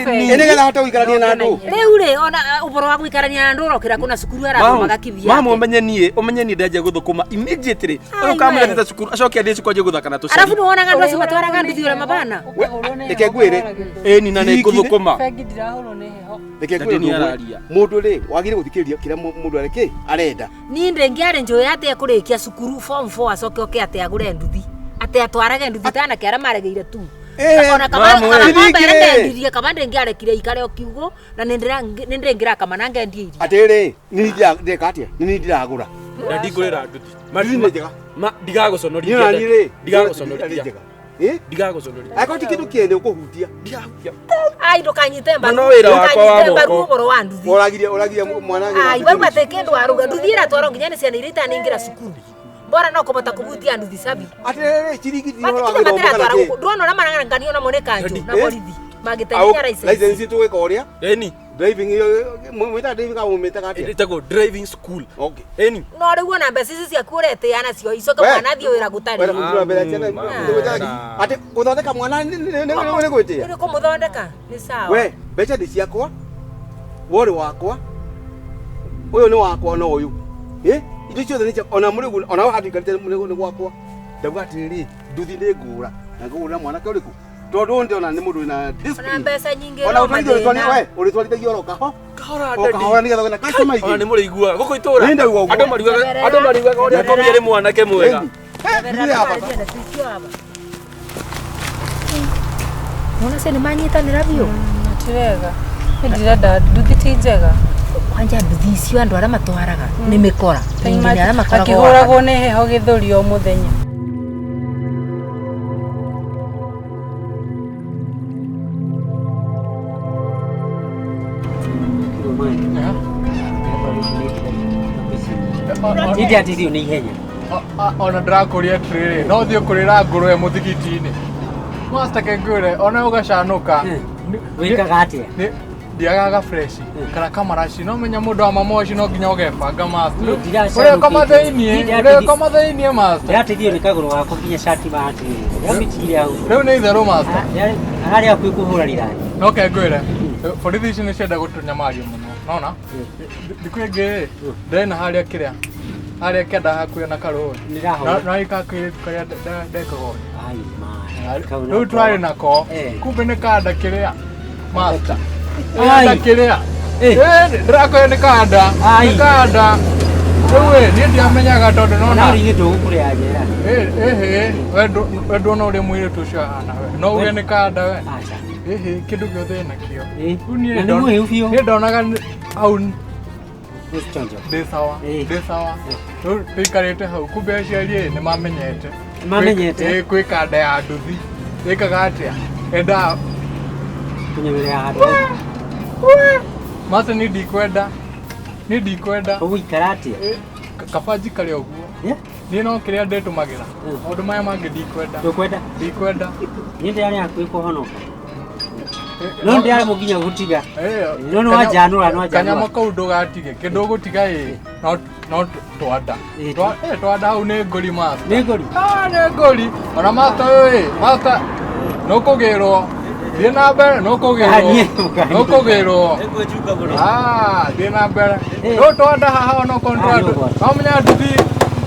Speaker 7: Ĩ nĩgetha ahote gũikarania na andũ.
Speaker 3: Rĩu rĩ ona ũboro wa gũikarania na andũ ũrokĩra kũna cukuru arathomaga
Speaker 5: Mamu
Speaker 3: kivyake.
Speaker 5: ũmenye niĩ ũmenye niĩ ndanjia gũthũkũma immediately.
Speaker 3: Ai,
Speaker 5: Ũyũ kamũrethete
Speaker 3: we.
Speaker 5: cukuru acoke athiĩ cukuru anjie gũthaka na
Speaker 3: Arabu
Speaker 5: tũcari.
Speaker 3: nĩ wonaga andũ acio matwaraga nduthi ũrĩa mabana.
Speaker 6: Ũkahũrwo nĩ
Speaker 7: Reke
Speaker 6: heho
Speaker 7: ngwĩre.
Speaker 6: ũkarwara gĩthũri.
Speaker 5: Ĩni na nĩ
Speaker 7: Ciringi-inĩ-
Speaker 5: ngũthũkũma.
Speaker 6: Bengi ndirahũrwo nĩ heho.
Speaker 7: Reke
Speaker 5: Dadi
Speaker 7: ngwĩre ũndũ
Speaker 5: nĩ
Speaker 7: ũmwe.
Speaker 5: araria.
Speaker 7: Mũndũ rĩ, wagĩrĩire gũthikĩrĩria kĩrĩa mũndũ arekĩ arenda.
Speaker 3: Niĩ ndĩngĩarĩ njũĩ atĩ ekũrĩkia cukuru form 4 acoke oke atĩ agũre nduthi. Atĩ atwarage nduthi ta anake arĩa maregeire tu.
Speaker 7: Eh,
Speaker 3: Ona kaba
Speaker 5: mamu,
Speaker 3: kaba
Speaker 7: eh.
Speaker 3: ng'ombe ĩrĩa
Speaker 7: Ciringi-rĩ.
Speaker 3: ndendirie kaba ndĩngĩarekire ikare o kiugũ na nĩndĩngĩrakama na ngendie iria.
Speaker 7: Atĩrĩrĩ, nĩ niĩ ndĩreka atĩa? Nĩ niĩ ndĩragũra.
Speaker 5: Dadi ngũrĩra nduthi.
Speaker 7: Nduthi nĩ njega.
Speaker 5: Ma
Speaker 7: Niĩ
Speaker 5: ndigagũconorithia.
Speaker 7: na niĩ rĩ,
Speaker 5: Ndigagũconorithia.
Speaker 7: nĩ njega. Ĩ?
Speaker 5: Ndigagũconorithia.
Speaker 7: Angĩkorwo ti kĩndũ kĩene ũkũhutia.
Speaker 3: Ai ndũkanyite mbaru.
Speaker 5: Mana wĩra wakwa wa
Speaker 3: Ndũkanyite mbaru
Speaker 5: moko.
Speaker 3: ũboro wa nduthi.
Speaker 7: Ũragiria ũragiria mwana
Speaker 3: Ai wauma atĩ kĩndũ waruga nduthi ĩratwarwo nginya nĩ ciana iria itanĩingĩra cukuru. Bora no kũbota kũbutia nduthi cabi.
Speaker 7: Atĩrĩrĩ, ciringi ti ũhoro wa
Speaker 3: Matikire
Speaker 7: gĩthomo kana
Speaker 3: matiratwara
Speaker 7: kĩ.
Speaker 3: gũkũ. Ndwona ũrĩa maranganio namo nĩ kanjũ na
Speaker 7: Eh?
Speaker 3: borithi. Magĩteng'era license.
Speaker 7: License tũgwĩka ũrĩa?
Speaker 5: Ĩni.
Speaker 7: Driving ĩyo mwĩtaga driving kana mũmĩtaga atĩa?
Speaker 5: Ĩtagwo driving school.
Speaker 7: Okay.
Speaker 5: Ĩni.
Speaker 3: No rĩu ona mbeca ici ciaku ũretĩa nacio icoke
Speaker 7: We.
Speaker 3: mwana athiĩ wĩra gũtarĩ.
Speaker 7: Wena kũthura mbere ya ciana atĩ gũthondeka mwana nĩ gwĩtĩa.
Speaker 3: Nĩ kũmũthondeka nĩ sawa.
Speaker 7: We, mbeca nĩ ciakwa, worĩ wakwa, ũyũ nĩ wakwa na ũyũ. Ĩ? Indo ciothe nĩ ciakwa, ona mũrĩ ũguo, ona handũ ikarĩte nĩ gwakwa. Ndauga atĩrĩrĩ, nduthi nĩ ngũra, na ngũgũrĩra mwanake ũrĩkũ? Tondũ ũyũ ndĩrona nĩ mũndũ wĩna
Speaker 3: Ona
Speaker 7: discipline.
Speaker 3: mbeca nyingĩ
Speaker 7: Ona
Speaker 3: no
Speaker 7: ũtwarithia ũrĩtwarithia
Speaker 3: mathĩna.
Speaker 7: we, ũrĩtwarithagia oro kaho.
Speaker 5: Kahora
Speaker 7: O kahora nĩgetha ũgĩe na customer
Speaker 5: Ona
Speaker 7: aingĩ.
Speaker 5: nĩ mũrĩiguaga gũkũ itũra.
Speaker 7: Nĩ ndaigua ũguo.
Speaker 5: Andũ mariugaga andũ mariugaga ũrĩa komi arĩ mwanake mwega.
Speaker 7: Ĩni. Eh, nduthi ya bata.
Speaker 3: Mwana cio nĩ manyitanĩra biũ.
Speaker 6: Ti wega. Niĩ ndirenda nduthi ti njega.
Speaker 3: Kwanja nduthi icio andũ arĩa matwaraga nĩ mĩkora. Nginya arĩa makoragwo
Speaker 6: Akĩhũragwo nĩ heho gĩthũri o mũthenya.
Speaker 8: Indi atithio nĩ ihenya.
Speaker 9: Ona ndĩrakũria atĩrĩrĩ, no thiĩ kũrĩra ngũrwe mũthigiti-inĩ. Master kengwĩre ona ũgacanũka.
Speaker 8: Wĩkaga atĩa?
Speaker 9: Ndiagaga fresh kana kamaraci no menya mũndũ wa mamoci no nginya ũgebanga master.
Speaker 8: Niĩ ndiracanũkĩte.
Speaker 9: Ũrĩkoma thĩiniĩ,
Speaker 8: Niĩ
Speaker 9: ũrĩkoma thĩiniĩ master.
Speaker 8: Ndĩrateithio nĩ kagũrũ gakwa nginya cati maratĩrĩra. Ndĩramĩtigire hau.
Speaker 9: Rĩu nĩ itherũ master.
Speaker 8: Ararĩ hakuhĩ kũhũra rithathi.
Speaker 9: No kengwĩre borithi ici nĩ cienda gũtũnyamaria mũno nona thikũ ĩngĩ ndĩrĩ harĩa kĩrĩa harĩa kĩanda hakuhĩ na karũĩ
Speaker 8: Nĩndahona.
Speaker 9: no ĩka karĩa ndekaga ũyũ.
Speaker 8: Ai ma. Kau
Speaker 9: rĩu
Speaker 8: nako.
Speaker 9: twarĩ nako
Speaker 8: Eh.
Speaker 9: kumbe nĩ kanda kĩrĩa master
Speaker 8: Ai.
Speaker 9: kanda kĩrĩa ndĩrakwĩra nĩ kanda
Speaker 8: Ai.
Speaker 9: nĩ kanda rĩu ĩ niĩ ndiamenyaga tondũ nona
Speaker 8: Ona rĩngĩ ndũgũkũrĩa njera.
Speaker 9: ĩhĩ we nduona ũrĩa mũirĩtu ũcio ahana we no uge nĩ kanda we
Speaker 8: Aca.
Speaker 9: ĩhĩ kĩndũ gĩothe ĩnakĩo
Speaker 8: Eh.
Speaker 9: Rĩu niĩ
Speaker 8: Na nĩ mũhĩu biũ.
Speaker 9: niĩ ndonaga hau
Speaker 8: Nĩ chonjo.
Speaker 9: ndĩ sawa
Speaker 8: Eh.
Speaker 9: ndĩ sawa rĩu tũikarĩte hau kumbe aciari ĩ nĩ mamenyete
Speaker 8: Nĩmamenyete?
Speaker 9: Ĩ, kwĩ kanda ya nduthi ĩkaga atĩa endaga
Speaker 8: Kũnyemerera handũ.
Speaker 9: Master niĩ ndikwenda niĩ ndikwenda
Speaker 8: Ũgũikara atĩa?
Speaker 9: Ĩ, kaba njikare ũguo
Speaker 8: Eh?
Speaker 9: niĩ no kĩrĩa ndĩtũmagĩra
Speaker 8: Mm.
Speaker 9: maũndũ maya mangĩ ndikwenda
Speaker 8: Ndũkwenda?
Speaker 9: ndikwenda
Speaker 8: Niĩ ndĩrarĩ hakuhĩ kũhonoka.
Speaker 9: Ĩ,
Speaker 8: No ndĩraremwo nginya gũtiga.
Speaker 9: Ĩ,
Speaker 8: No nĩ wanjanũra, nĩ wanjanũra.
Speaker 9: kanyamũ kau ndũgatige kĩndũ ũgũtiga ĩ no no twanda
Speaker 8: Ĩ,
Speaker 9: Twanda hau nĩ ngũri master
Speaker 8: Nĩ ngũri?
Speaker 9: Ah, nĩ ngũri ona master ũyũ ĩ master nũkũgĩrwo thiĩ na mbere nũkũgĩrwo
Speaker 8: Ah, niĩ ngũkania.
Speaker 9: nũkũgĩrwo
Speaker 8: Nĩngwĩchunga mũno.
Speaker 9: Ah, thiĩ na mbere
Speaker 8: Eh.
Speaker 9: rĩu twanda haha onokorwo
Speaker 8: Ah, nĩ ũgwati.
Speaker 9: no menya nduthi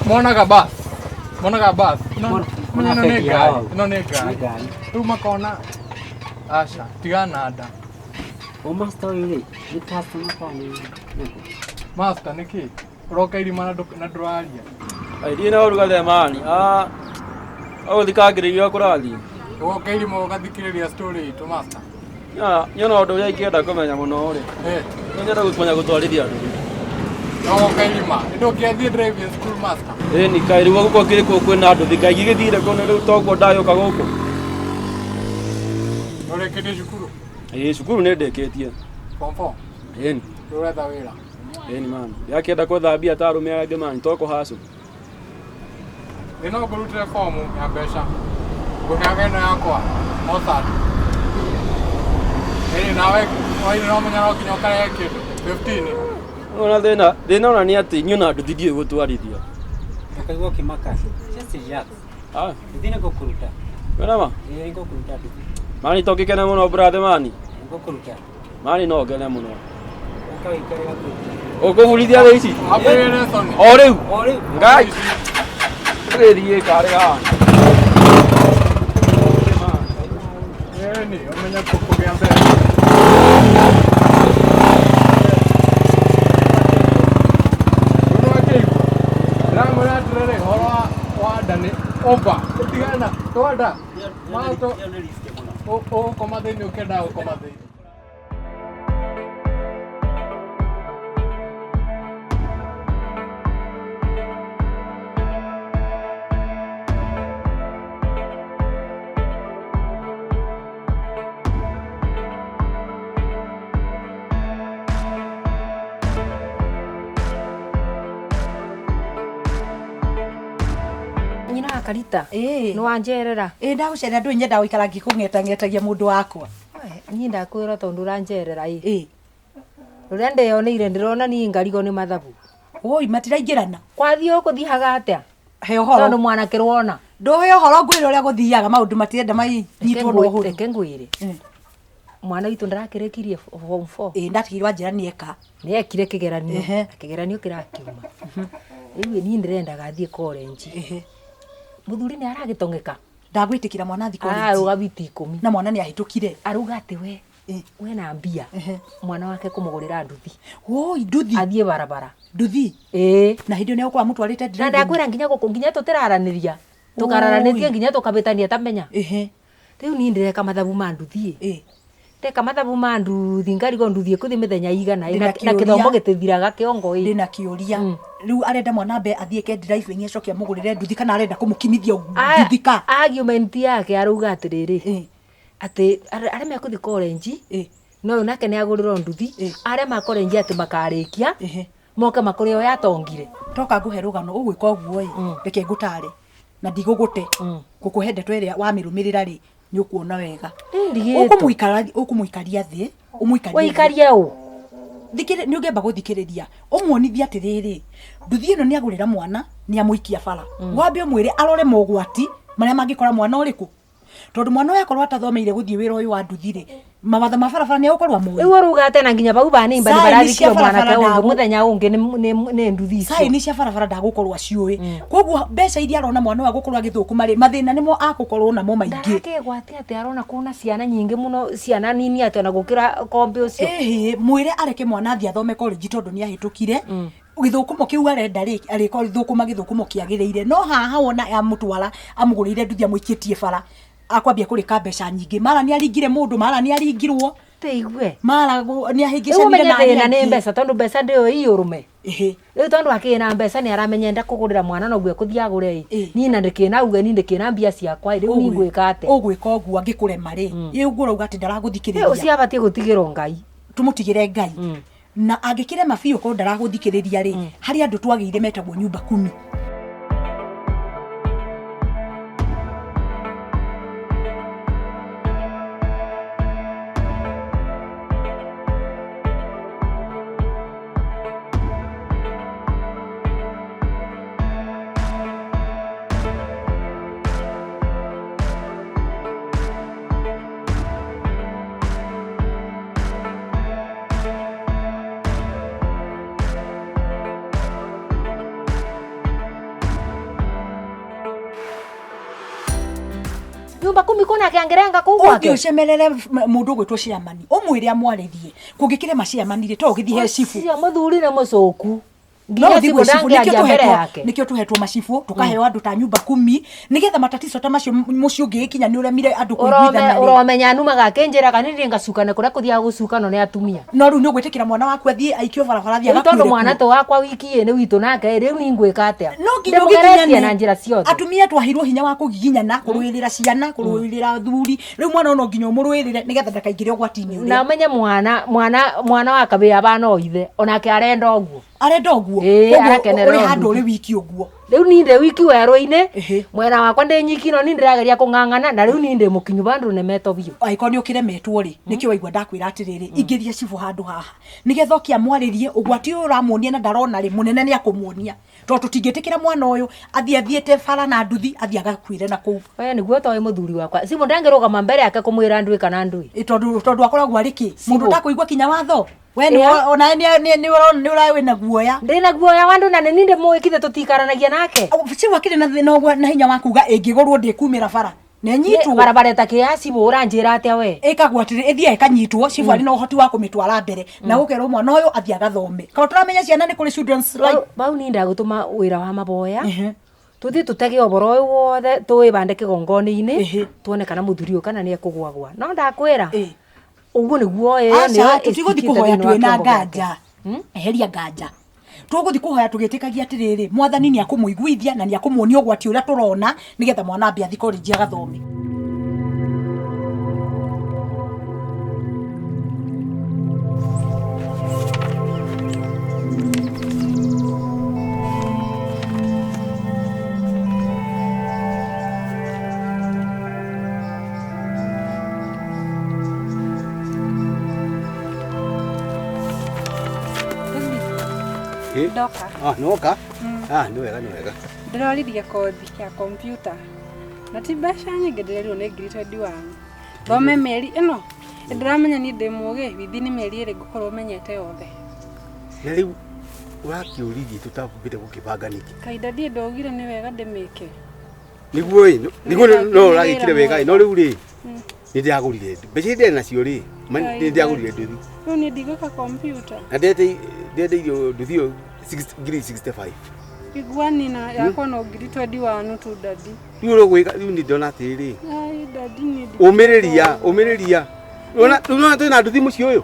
Speaker 9: monaga bus monaga bus No,
Speaker 8: Mona-
Speaker 9: menya ĩno
Speaker 8: mona
Speaker 9: nĩ
Speaker 8: bengi
Speaker 9: ngari
Speaker 8: yao.
Speaker 9: ĩno nĩ
Speaker 8: Nĩ
Speaker 9: ngari
Speaker 8: ngari.
Speaker 9: rĩu makona aca tigana nda
Speaker 8: O master ũyũ rĩ, nĩ customer kana nĩ-
Speaker 9: master nĩkĩ ũroka irima na ndũraria
Speaker 5: Ai na ũrugarĩ mani. Ah. Ũgũthikangĩrĩria kũrathiĩ.
Speaker 9: ũgoka irima ũgathikĩrĩria story itũ master
Speaker 5: Nyona ũndũ ũrĩa ingĩenda kũmenya mũno rĩ.
Speaker 9: Eh,
Speaker 5: No nyenda kũmenya gũtwarithia nduthi.
Speaker 9: ũgoka irima ndũngĩathiĩ driving school master
Speaker 5: Ĩ ni kaĩ rĩu gũkũ kĩrĩ kũ kwĩna nduthi kaingĩ gĩthire kũ rĩu toguo ndagĩũka gũkũ.
Speaker 9: Nũrĩkĩtie cukuru
Speaker 5: Ĩ cukuru nĩ ndĩkĩtie.
Speaker 9: form 4
Speaker 5: Ĩni.
Speaker 9: ũretha wĩra
Speaker 5: Ĩni mani. Ndĩrakĩenda kwetha mbia ta arũme arĩa angĩ mani to kũhacũ.
Speaker 9: Ĩ no ngũrutĩre fomu ya mbeca ngũheaga ĩno yakwa Mossad ĩni nawe waini no menya no nginya ũkarehe kĩndũ 15
Speaker 5: Ona thĩna thĩna ona nĩ atĩ niĩ ona nduthi ndiũĩ gũtwarithia.
Speaker 8: Ũkaigua ũkĩmaka. Just relax.
Speaker 5: Ah,
Speaker 8: Nduthi nĩ ngũkũruta.
Speaker 5: wĩna ma?
Speaker 8: Ĩ, nĩngũkũruta nduthi.
Speaker 5: Mani to ngĩkene mũno brother mani.
Speaker 8: Nĩngũkũruta.
Speaker 5: Mani no ngene mũno.
Speaker 8: Ũka wĩikare hakuhĩ.
Speaker 5: Ũkũburithia thaa ici?
Speaker 9: Ambĩrĩrie lesson
Speaker 5: O rĩu.
Speaker 8: O rĩu.
Speaker 5: Ngai. Tũgĩthiĩ karĩ haha.
Speaker 9: Ĩni ũmenye kũgĩa mbeca Ũndũ wa kĩigua ndĩramwĩra atĩrĩrĩ ũhoro wa nda nĩ over tigana twanda mato ũgũkoma thĩinĩ ũkĩendaga gũkoma thĩinĩ
Speaker 3: Nyina wa Karita
Speaker 4: Ĩĩ.
Speaker 3: nĩ wanjerera
Speaker 4: Ĩ ndagũcerera ndũĩ nyendaga gũikara ngĩkũng'etang'etagia mũndũ wakwa.
Speaker 3: Niĩ ndakwĩra tondũ ũranjerera ĩ
Speaker 4: Ĩ.
Speaker 3: Rũrĩa ndeyoneire ndĩrona niĩ ngarigo nĩ mathabu.
Speaker 4: Woi matiraingĩrana.
Speaker 3: Kwathiĩ ũkũthiaga atĩa?
Speaker 4: He ũhoro.
Speaker 3: Tondũ mwanake rwona.
Speaker 4: Ndũhe ũhoro ngwĩre ũrĩa gũthiaga maũndũ matirenda manyitwo na ũhũthũ.
Speaker 3: Reke ngwĩre. Mwana witũ ndarakĩrĩkirie form 4.
Speaker 4: Ĩ ndatigirwo anjĩra nĩeka.
Speaker 3: Nĩekire kĩgeranio.
Speaker 4: Ehe.
Speaker 3: Na kĩgeranio kĩrakiuma. Rĩu niĩ ndĩrendaga athiĩ college. Mũthuri nĩ aragĩtong'eka.
Speaker 4: Ndagwĩtĩkĩra mwana athiĩ college.
Speaker 3: Ararũga biti ikũmi.
Speaker 4: Na mwana nĩ ahĩtũkire.
Speaker 3: Arauga atĩ we wena mbia mwana wake kũmũgũrĩra nduthi.
Speaker 4: Woi nduthi.
Speaker 3: Athiĩ barabara.
Speaker 4: Nduthi.
Speaker 3: Ĩĩ.
Speaker 4: Na hĩndĩ ĩyo nĩ egũkorwo amũtwarĩte
Speaker 3: Na
Speaker 4: driving.
Speaker 3: ndakwĩra nginya gũkũ nginya tũtĩraranĩria. Tũkararanĩtie
Speaker 4: Oi.
Speaker 3: nginya tũkabĩtania tamenya.
Speaker 4: Ehe.
Speaker 3: Rĩu niĩ ndĩreka mathabu ma nduthi.
Speaker 4: Ĩ.
Speaker 3: Ndeka mathabu ma nduthi ngarigwo nduthi ĩkũthi mĩthenya igana ĩ,
Speaker 4: Ndĩna
Speaker 3: na
Speaker 4: kĩũria.
Speaker 3: kĩthomo gĩtithiraga kĩongo ĩ.
Speaker 4: Ndĩna kĩũria. Rĩu arenda mwana ambe athiĩ ke driving acoke amũgũrĩre nduthi kana arenda kũmũkinithia nduthi ka?
Speaker 3: Argument yake arauga atĩrĩrĩ atĩ arĩa mekũthi college no ũyũ nake nĩ agũrĩrwo nduthi, arĩa ma college atĩ makarĩkia moke makũrĩ o yatongire.
Speaker 4: Toka ngũhe rũgano ũgwĩka ũguo ĩ, reke ngũtare na ndigũgũte ngũkũhe ndeto ĩrĩa wamĩrũmĩrĩra rĩ nĩ ũkuona wega.
Speaker 3: Ndigĩtwo.
Speaker 4: Ũkũmũikaria thĩ, ũmũikarie thĩ.
Speaker 3: Ũikarie ũ?
Speaker 4: Thikĩrĩ, nĩ ũngĩamba gũthikĩrĩria ũmuonithie atĩrĩrĩ, nduthi ĩno nĩ agũrĩra mwana nĩ amũikia bara. Wambe ũmwĩre arore mogwati marĩa mangĩkora mwana ũrĩkũ, tondũ mwana ũyũ akorwo atathomeire gũthiĩ wĩra ũyũ wa nduthi rĩ, mawatho ma barabara nĩ egũkorwo amoĩ.
Speaker 3: Rĩu ũrauga atĩ na nginya bau banimba nĩ
Speaker 4: Sign
Speaker 3: barathikire
Speaker 4: cia
Speaker 3: mwanake
Speaker 4: barabara
Speaker 3: ũngĩ mũthenya ũngĩ nĩ nduthi icio.
Speaker 4: Sign cia barabara ndagũkorwo aciũĩ, koguo mbeca iria arona mwana ũyũ agũkorwo agĩthũkũma rĩ, mathĩna nĩmo agũkorwo namo maingĩ.
Speaker 3: Ndarakĩgwatia atĩ arona kuna ciana nyingĩ mũno, ciana nini atĩ ona gũkĩra kombe ũcio.
Speaker 4: Ĩhĩ, mwĩre areke mwana athiĩ athome college tondũ nĩ ahĩtũkire gĩthũkũmo kĩu arenda rĩ, arĩthũkũma gĩthũkũmo kĩagĩrĩire. No haha wona amũtwara amũgũrĩire nduthi amũikĩtie bara, akwambia kũrĩka mbeca nyingĩ, mara nĩ aringire mũndũ, mara nĩ aringirwo,
Speaker 3: Tĩigue.
Speaker 4: Mara nĩ
Speaker 3: Rĩu
Speaker 4: ahĩngĩcanire
Speaker 3: ũmenye
Speaker 4: na arĩa
Speaker 3: thĩna nĩ
Speaker 4: angĩ.
Speaker 3: mbeca tondũ mbeca ndĩyo ĩ ũrũme.
Speaker 4: Ĩhĩ.
Speaker 3: Rĩu tondũ akĩrĩ na mbeca nĩ aramenya enda kũgũrĩra mwana noguo ekũthiĩ agũre ĩ. Niĩ na ndĩkĩna uge niĩ ndĩkĩna mbia ciakwa ĩ, rĩu niĩ ngwĩka atĩa?
Speaker 4: Ũgwĩka ũguo angĩkũrema rĩ, ĩ ũguo ũrauga atĩ ndaragũthikĩrĩria.
Speaker 3: Rĩu ũcio abatiĩ gũtigĩrwo Ngai.
Speaker 4: Tũmũtigĩre Ngai. Na angĩkĩrema biũ korwo ndaragũthikĩrĩria rĩ, harĩ andũ twagĩire metagwo nyumba kumi.
Speaker 3: Nyumba kumi kuna kĩangĩrenga kũu
Speaker 4: Ũthiĩ
Speaker 3: gwake.
Speaker 4: ũcemerere mũndũ ũgwĩtwo chairman, ũmwĩre amwarĩrie. Kũngĩkĩrema chairman rĩ, to ũgĩthiĩ he cibũ.
Speaker 3: Ũcio mũthuri nĩ mũcũku.
Speaker 4: No
Speaker 3: Nginya
Speaker 4: ũthiĩ
Speaker 3: cibũ
Speaker 4: gwĩ cibũ, nĩkĩo
Speaker 3: ndangĩaria mbere yake.
Speaker 4: nĩkĩo tũhetwo macibũ, tũkaheo andũ ta nyumba kumi, nĩgetha matatizo ta macio mũciĩ ũngĩgĩkinya nĩ ũremire andũ kũiguithana rĩ.
Speaker 3: Ũromenya numaga akĩnjĩraga niĩ thiĩ ngacukane kũrĩa kũthiaga gũcukanwo nĩ atumia.
Speaker 4: No rĩu nĩ ũgwĩtĩkĩra mwana waku athiĩ aikio barabara athiĩ
Speaker 3: Rĩu tondũ
Speaker 4: agakuĩre
Speaker 3: mwana
Speaker 4: kuo?
Speaker 3: to wakwa wiki ĩ nĩ witũ nake rĩu niĩ ngwĩka atĩa?
Speaker 4: No nginya
Speaker 3: Ndĩmũgeretie
Speaker 4: ũgiginyane.
Speaker 3: na njĩra ciothe.
Speaker 4: Atumia twaheirwo hinya wa kũgiginyana, kũrũĩrĩra ciana, kũrũĩrĩra athuri. Rĩu mwana ũyũ no nginya ũmũrũĩrĩre nĩgetha ndakaingĩre ũgwati-inĩ ũrĩa.
Speaker 3: Na ũmenye mwana wa kabĩa bana o ithe onake arenda ũguo.
Speaker 4: Arenda ũguo?
Speaker 3: Ĩĩ,
Speaker 4: Koguo
Speaker 3: arakenerera
Speaker 4: ũrĩ handũ
Speaker 3: ũndũ.
Speaker 4: ũrĩ wiki ũguo.
Speaker 3: Rĩu niĩ ndĩ wiki werũ-inĩ, mwena wakwa ndĩ nyiki no niĩ ndĩrageria kũng'ang'ana na rĩu niĩ ndĩ mũkinyu bandũ nemetwo biũ.
Speaker 4: Angĩkorwo nĩ ũkĩremetwo rĩ, nĩkĩo waigua ndakwĩra atĩrĩrĩ, ingĩria cibũ handũ haha nĩgetha ũke amwarĩrie ũgwati ũyũ ũramuonia na ndarona rĩ, mũnene nĩ akũmuonia, tondũ tũtingĩtĩkĩra mwana ũyũ athiĩ athiĩte bara na nduthi athiĩ agakuĩre na kũu.
Speaker 3: We nĩguo toĩ mũthuri wakwa cibũ ndangĩrũgama mbere yake kũmwĩra ndũĩ kana ndũĩ.
Speaker 4: Ĩ, tondũ akoragwo arĩ kĩ mũndũ ũtakũigua kinya watho. We nĩ
Speaker 3: Ĩa.
Speaker 4: onawe nĩ ũra wĩna guoya.
Speaker 3: Ndĩna guoya wa andũ na nĩ niĩ ndĩmũĩ kithe tũtikaranagia nake.
Speaker 4: Cibũ akĩrĩ na thĩna ũguo na hinya wa kuga ĩngĩgũrwo ndĩkumĩra bara na ĩnyitwo.
Speaker 3: Barabara ĩtakĩ ya cibũ ũranjĩra atĩa we?
Speaker 4: Ĩkagwo atĩrĩ, ĩthiaga ĩkanyitwo, cibũ arĩ na ũhoti wa kũmĩtwara mbere na gũkerwo mwana ũyũ athiĩ agathome. Kaũ tũramenya ciana nĩ kũrĩ children's right.
Speaker 3: Bau niĩ ndagũtũma wĩra wa maboya tũthiĩ tũtege ũboro ũyũ wothe tũwĩbande kĩgongona-inĩ tuone kana mũthuri ũyũ kana nĩ ekũgwagwa. No ndakwĩra ũguo nĩguo ĩyo
Speaker 4: Aca,
Speaker 3: nĩyo
Speaker 4: tũtigũthiĩ
Speaker 3: ĩcikĩte
Speaker 4: kũhoya
Speaker 3: thĩinĩ wa
Speaker 4: twĩna
Speaker 3: kĩongo gĩake.
Speaker 4: nganja. Eheria nganja. Tũgũthiĩ kũhoya tũgĩtĩkagia atĩrĩrĩ, mwathani nĩ akũmũiguithia na nĩ akũmuonia ũgwati ũrĩa tũrona nĩgetha mwana ambe athiĩ college agathome.
Speaker 6: Ndoka.
Speaker 7: Ah, nĩwoka? Ah, nĩ wega, nĩ wega.
Speaker 6: Ndĩroririe kothi ya kompiuta na ti mbeca nyingĩ, ndĩrerirwo nĩ ngiri 21 thome mĩeri ĩno. Ndĩramenya niĩ ndĩ mũgĩ, withi nĩ mĩeri 2 ngũkorwo menyete yothe.
Speaker 7: Na rĩu ũrakĩũririe tũtambĩte gũkĩbanga nĩkĩ?
Speaker 6: Kahinda ndiĩ ndaugire nĩ wega ndĩmĩke.
Speaker 7: Nĩguo ĩ, nĩguo no ũragĩkire wega ĩ, no rĩu rĩ,
Speaker 6: Mm.
Speaker 7: nĩ ndĩragũrire mbeca iria ndĩrĩ nacio rĩ, nĩ ndĩragũrire nduthi.
Speaker 6: Rĩu niĩ ndigwĩka kompiuta.
Speaker 7: Na ndendeirio nduthi ĩyo ngiri 65.
Speaker 6: Iguani na yakwa no ngiri 21 tu dadi.
Speaker 7: Rĩu ũrũgwĩka, rĩu nĩ ndĩrona atĩrĩrĩ,
Speaker 6: Ai dadi niĩ
Speaker 7: ũmĩrĩria, ũmĩrĩria. Rĩu nĩwona twĩna nduthi mũciĩ ũyũ?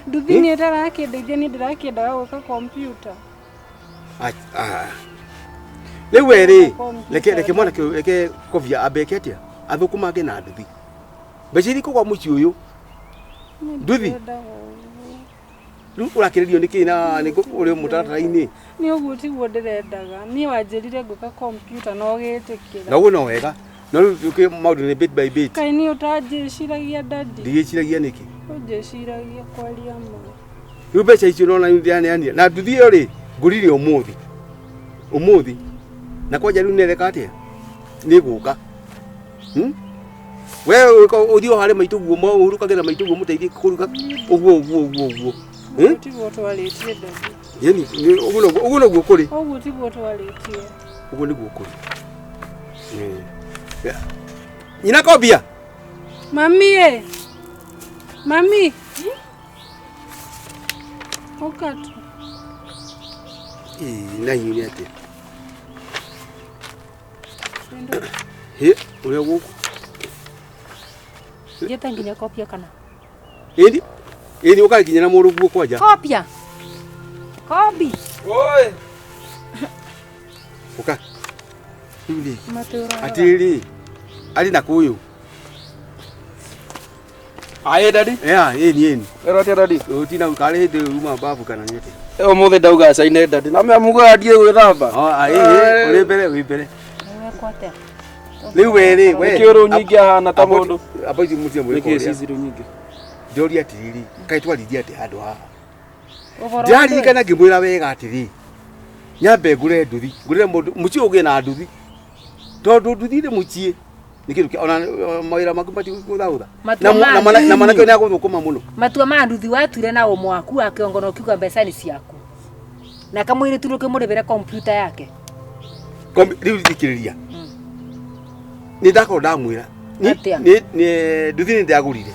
Speaker 6: Nduthi nĩ ĩtarakĩndeithia niĩ ndĩrakĩendaga gwĩka kompiuta.
Speaker 7: Rĩu we rĩ, reke reke mwanake ũyũ reke kobia ambe eke atĩa? Athũkũmange na nduthi. Mbeca iria ikũgwa mũciĩ ũyũ, Nduthi?
Speaker 6: Ndirendaga ũguo.
Speaker 7: Rĩu ũrakĩrĩrio nĩkĩ na nĩ ũrĩ mũtaratara-inĩ?
Speaker 6: Nĩ ũguo tiguo ndĩrendaga. Niĩ wanjĩrire ngwĩka kompiuta na ũgĩtĩkĩra.
Speaker 7: Na ũguo no wega. No rĩu tũkĩ maũndũ nĩ bit by bit.
Speaker 6: Kaĩ niĩ ũtanjĩciragia daddy?
Speaker 7: Ndigĩciragia nĩkĩ?
Speaker 6: Ũnjĩciragia kwaria ma.
Speaker 7: Rĩu mbeca icio nona ndĩraneanire. Na nduthi ĩyo rĩ, ngũrire ũmũthĩ. Ũmũthĩ. Na kwanja rĩu nĩreka atĩa? Nĩgũka. We ũthiĩ o harĩ maitũ guo, ũhurũkage na maitũ guo mũteithie kũruga ũguo ũguo ũguo ũguo.
Speaker 6: Ũguo tiguo twarĩtie daddy.
Speaker 7: Yeni, ũguo noguo ũguo noguo kũrĩ.
Speaker 6: Ũguo tiguo twarĩtie.
Speaker 7: Ũguo nĩguo kũrĩ. Nyina kobia.
Speaker 6: Mami ĩ. Mami. Ũka tu.
Speaker 7: Ĩĩ, na inyuĩ nĩ atĩa? Hĩ, ũrĩa gũkũ.
Speaker 3: Njĩte nginya kopia kana?
Speaker 7: Ĩni, ĩni ũkakinya na mũrũguo kwanja.
Speaker 3: Kopia. Kobi.
Speaker 1: Oi.
Speaker 7: Ũka. Rĩu rĩ,
Speaker 6: Matũra.
Speaker 7: atĩrĩrĩ, arĩ na kũyũ.
Speaker 5: Aye daddy.
Speaker 7: Ya, ĩni ĩni.
Speaker 5: Wero atia daddy?
Speaker 7: Ũtina karĩ hĩndĩ uma babu kana nĩ atĩa?
Speaker 5: Ũmũthĩ ndauga caine daddy. Na mea mugaga ndiĩ gwĩthamba.
Speaker 7: Oh, ĩ, ũrĩ mbere, wĩ mbere.
Speaker 3: Wekwo atĩa?
Speaker 7: Rĩu we rĩ, we.
Speaker 5: Nĩkĩ ũrũ nyingĩ ahana ta mũndũ?
Speaker 7: Amba ici mũtie mwĩko
Speaker 5: Nĩkĩ
Speaker 7: ũrĩa.
Speaker 5: cici rũ nyingĩ?
Speaker 7: Ndĩroria atĩrĩrĩ, kaĩ twarithia atĩa handũ haha?
Speaker 3: Ũhoro wa
Speaker 7: Ndĩraririkana ngĩmwĩra wega atĩrĩ, nyambe ngũre nduthi, ngũrĩre mũndũ, mũciĩ ũgĩe na nduthi. Tondũ nduthi rĩ mũciĩ, nĩ kĩndũ kĩa ona mawĩra maku matigũthaũtha.
Speaker 3: Matua ma
Speaker 7: Na mwanake
Speaker 3: nduthi.
Speaker 7: ũyũ nĩagũthũkũma mũno.
Speaker 3: Matua ma nduthi watuire na ũmwe waku wa kĩongo na ũkiuga mbeca nĩ ciaku. Na kamũirĩtu ndũkĩmũrĩbĩre kompiuta yake.
Speaker 7: Rĩu thikĩrĩria. Nĩ ndakorwo ndamwĩra.
Speaker 3: Atĩa?
Speaker 7: Nduthi nĩ ndagũrire.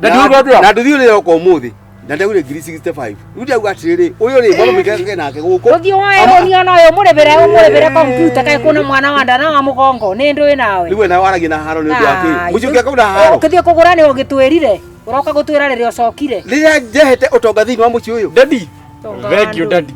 Speaker 5: Daddy ũguo atĩa?
Speaker 7: Na nduthi ũrĩa yoka ũmũthĩ. Na ndagũrire ngiri 65. Rĩu ndauga atĩrĩrĩ, ũyũ rĩ, mwana mũikare nake gũkũ.
Speaker 3: Ũthiĩ woe rũni ona ũyũ mũrĩbĩre ũmũrĩbĩre kompiuta kaĩ kwĩna mwana wa nda na wa mũgongo nĩ ndũĩ nawe.
Speaker 7: Rĩu we nawe waragia na haro nĩ ũndũ wa kĩ?
Speaker 3: Ai,
Speaker 7: Mũciĩ ũngĩaka na haro.
Speaker 3: Ũkĩthiĩ kũgũra nĩ ũgĩtwĩrire. Ũroka gũtwĩra rĩrĩa ũcokire.
Speaker 7: Rĩrĩa njehete ũtonga thĩinĩ wa mũciĩ ũyũ.
Speaker 5: Daddy.
Speaker 3: Ũtonga wa
Speaker 5: Thank you
Speaker 3: andũ.
Speaker 5: daddy.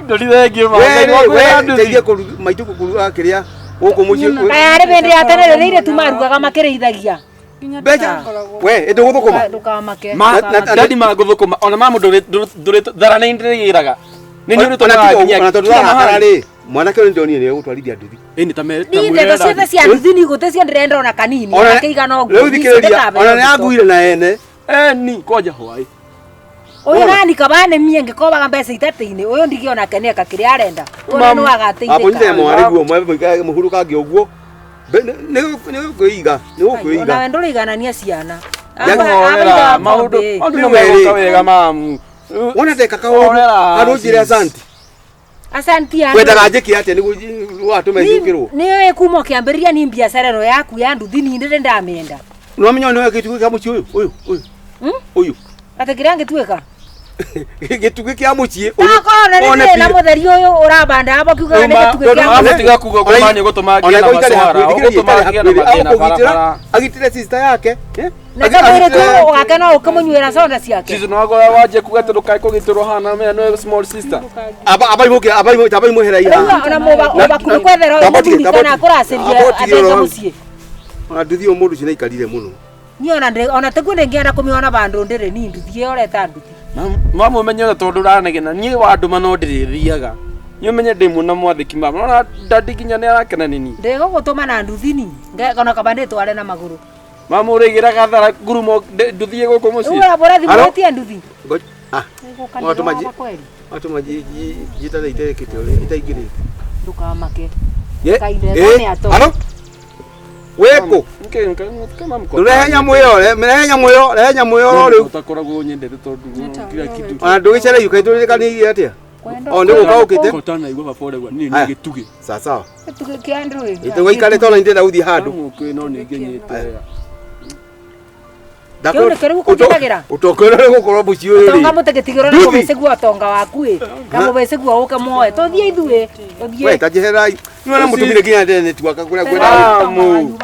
Speaker 5: Daddy thank you ma.
Speaker 7: We rĩ, we teithie maitũ kũruga kĩrĩa gũkũ mũciĩ.
Speaker 3: Kaya arĩ hĩndĩ ya tene rĩrĩa airĩtu marugaga makĩrĩithagia.
Speaker 7: Mbeca. We, ĩndĩ gũthũkũma.
Speaker 3: Ndũkamake.
Speaker 5: Ma daddy ma gũthũkũma ona ma mũndũ ndũrĩ thara nĩ ndĩrĩgĩraga. Nĩ nĩ ũrĩtũmaga nginya
Speaker 7: Ona tondũ warakara rĩ, mwanake ũyũ nĩndonire nĩ egũtwarithia nduthi.
Speaker 5: Ĩni ta mere
Speaker 3: Niĩ ndeto ciothe cia nduthi nĩ igũte cio ndĩrenda ona kanini.
Speaker 7: Ona-
Speaker 3: Akĩigana ũguo.
Speaker 7: Rĩu thikĩrĩria, ona nĩ anguire na ene.
Speaker 5: Eni kwanja hwaĩ.
Speaker 3: Ũyũ nani kaba nĩ niĩ ngĩkobaga mbeca itatĩ-inĩ ũyũ ndigĩona ke nĩeka kĩrĩa arenda. Tondũ
Speaker 5: Mam-
Speaker 3: nĩ
Speaker 7: Abonyite
Speaker 3: wagateithĩka.
Speaker 7: mwarĩ guo mwe mũikare mũhurũkange ũguo. Nĩ gũkwĩiga, nĩ gũkwĩiga.
Speaker 3: Onawe ndũrĩiganania ciana.
Speaker 5: Horera maũndũ maũndũ nĩ megũka wega mamu.
Speaker 7: Wona ndeka kaũndũ,
Speaker 5: Horera,
Speaker 7: handũ ũnjĩre asanti.
Speaker 3: Asanti andũ.
Speaker 7: Wendaga njĩke atĩa nĩguo watũma njũkĩrwo?
Speaker 3: Nĩ kuma ũkĩambĩrĩria ni biacara ĩno yaku ya nduthi ni ndĩrĩ ndamĩenda.
Speaker 7: Nĩwamenya nĩwe gĩtugĩ kĩa mũciĩ ũyũ, ũyũ, ũyũ. Ũyũ.
Speaker 3: Atĩ kĩrĩa ngĩtuĩka?
Speaker 7: Gĩtugĩ kĩa mũciĩ
Speaker 3: Takorwo nĩ
Speaker 7: one
Speaker 3: thĩna
Speaker 7: biũ.
Speaker 3: mũtheri ũyũ ũrabanda abo kiugaga nĩ gĩtugĩ kĩa mũciĩ.
Speaker 5: Tiga kuga ũguo nĩ gũtũma ngĩe
Speaker 7: Ona
Speaker 5: na
Speaker 7: ĩkorwo itarĩ
Speaker 5: macwara,
Speaker 7: hakuhĩ, thikĩrĩria,
Speaker 5: ũgũtũma
Speaker 7: itarĩ
Speaker 5: ngĩe na
Speaker 7: hakuhĩ,
Speaker 5: mathĩna
Speaker 7: agũkũgitĩra,
Speaker 5: barabara.
Speaker 7: agitĩre sister yake. eh?
Speaker 3: Na kamũirĩtu wake no ũkĩmũnyuĩra soda ciake.
Speaker 5: Cici no agora wanjie kuga atĩ ndũkae kũgitĩrwo hana mea nĩwe small sister.
Speaker 7: Aba imũhera
Speaker 3: Rĩu ona mũbakuĩ kwethera ũyũ mũthuri kana akũracĩria athenga mũciĩ.
Speaker 7: Ona nduthi ũyũ mũndũ ũcio nĩaikarire mũno.
Speaker 3: Niĩ ona ona tiguo ndĩngĩenda kũmĩona bandũ ndĩrĩ ni nduthi ĩyo ũreta nduthi.
Speaker 5: Mamu ũmenye ona tondũ ũranegena niĩ wandũma no ndĩrĩthiaga. Niĩ ũmenye ndĩ mwana mwathĩki mama. Nona dadi nginya nĩ arakena nĩ niĩ.
Speaker 3: Ndĩgũgũtũma na nduthi ni ona kaba ndĩtware na magũrũ.
Speaker 5: Mamu ũrĩgĩraga thara ngurumo nduthiĩ gũkũ
Speaker 3: Rĩu
Speaker 5: mũciĩ.
Speaker 3: ũrabũra thimũ
Speaker 7: Halo?
Speaker 3: wĩtie nduthi.
Speaker 7: Ngoja. Ah,
Speaker 3: Nĩgũka
Speaker 7: Watũma
Speaker 3: ndĩroga kweri.
Speaker 7: watũma njitane iterekĩte ũrĩa itaingĩrĩte.
Speaker 3: Ndũkamake.
Speaker 7: Ye-
Speaker 3: Kainde
Speaker 7: eh,
Speaker 3: nĩ ato.
Speaker 7: Halo? Wĩkũ? Ndũrehe nyamũ ĩyo, rehe nyamũ ĩyo, rehe nyamũ ĩyo rĩu.
Speaker 5: Ũtakoragwo nyendete tondũ kila kitu.
Speaker 7: Ona ndũgĩcereire ũkaitũrĩkanĩirie atĩa? O nĩ gũka ũkĩte?
Speaker 5: Kotana igua baba ũrauga niĩ
Speaker 7: Haya.
Speaker 5: nĩ gĩtugĩ.
Speaker 7: Sawa sawa.
Speaker 3: Gĩtugĩ kĩa ndũĩ.
Speaker 7: Ĩtũgũ ikare tondũ ndĩrenda gũthiĩ handũ.
Speaker 5: Mũkĩ no nĩ nginyĩte.
Speaker 3: Kĩu nĩkĩo rĩu ũkũnjĩkagĩra?
Speaker 7: Ũtonga ũrĩa ũgũkorwo mũciĩ ũyũ
Speaker 3: Ũtonga
Speaker 7: rĩ.
Speaker 3: mũtĩgĩtigĩrwo na
Speaker 7: Nduthi.
Speaker 3: mũbĩcĩguo ũtonga waku ĩ. Na mũbĩcĩguo ũke muoe. Tũthiĩ ithuĩ.
Speaker 7: We
Speaker 3: Tũthiĩ.
Speaker 7: ta njeherai. Nĩ wona mũtumire nginya ndene network kũrĩa ngwendaga.
Speaker 5: Mamu.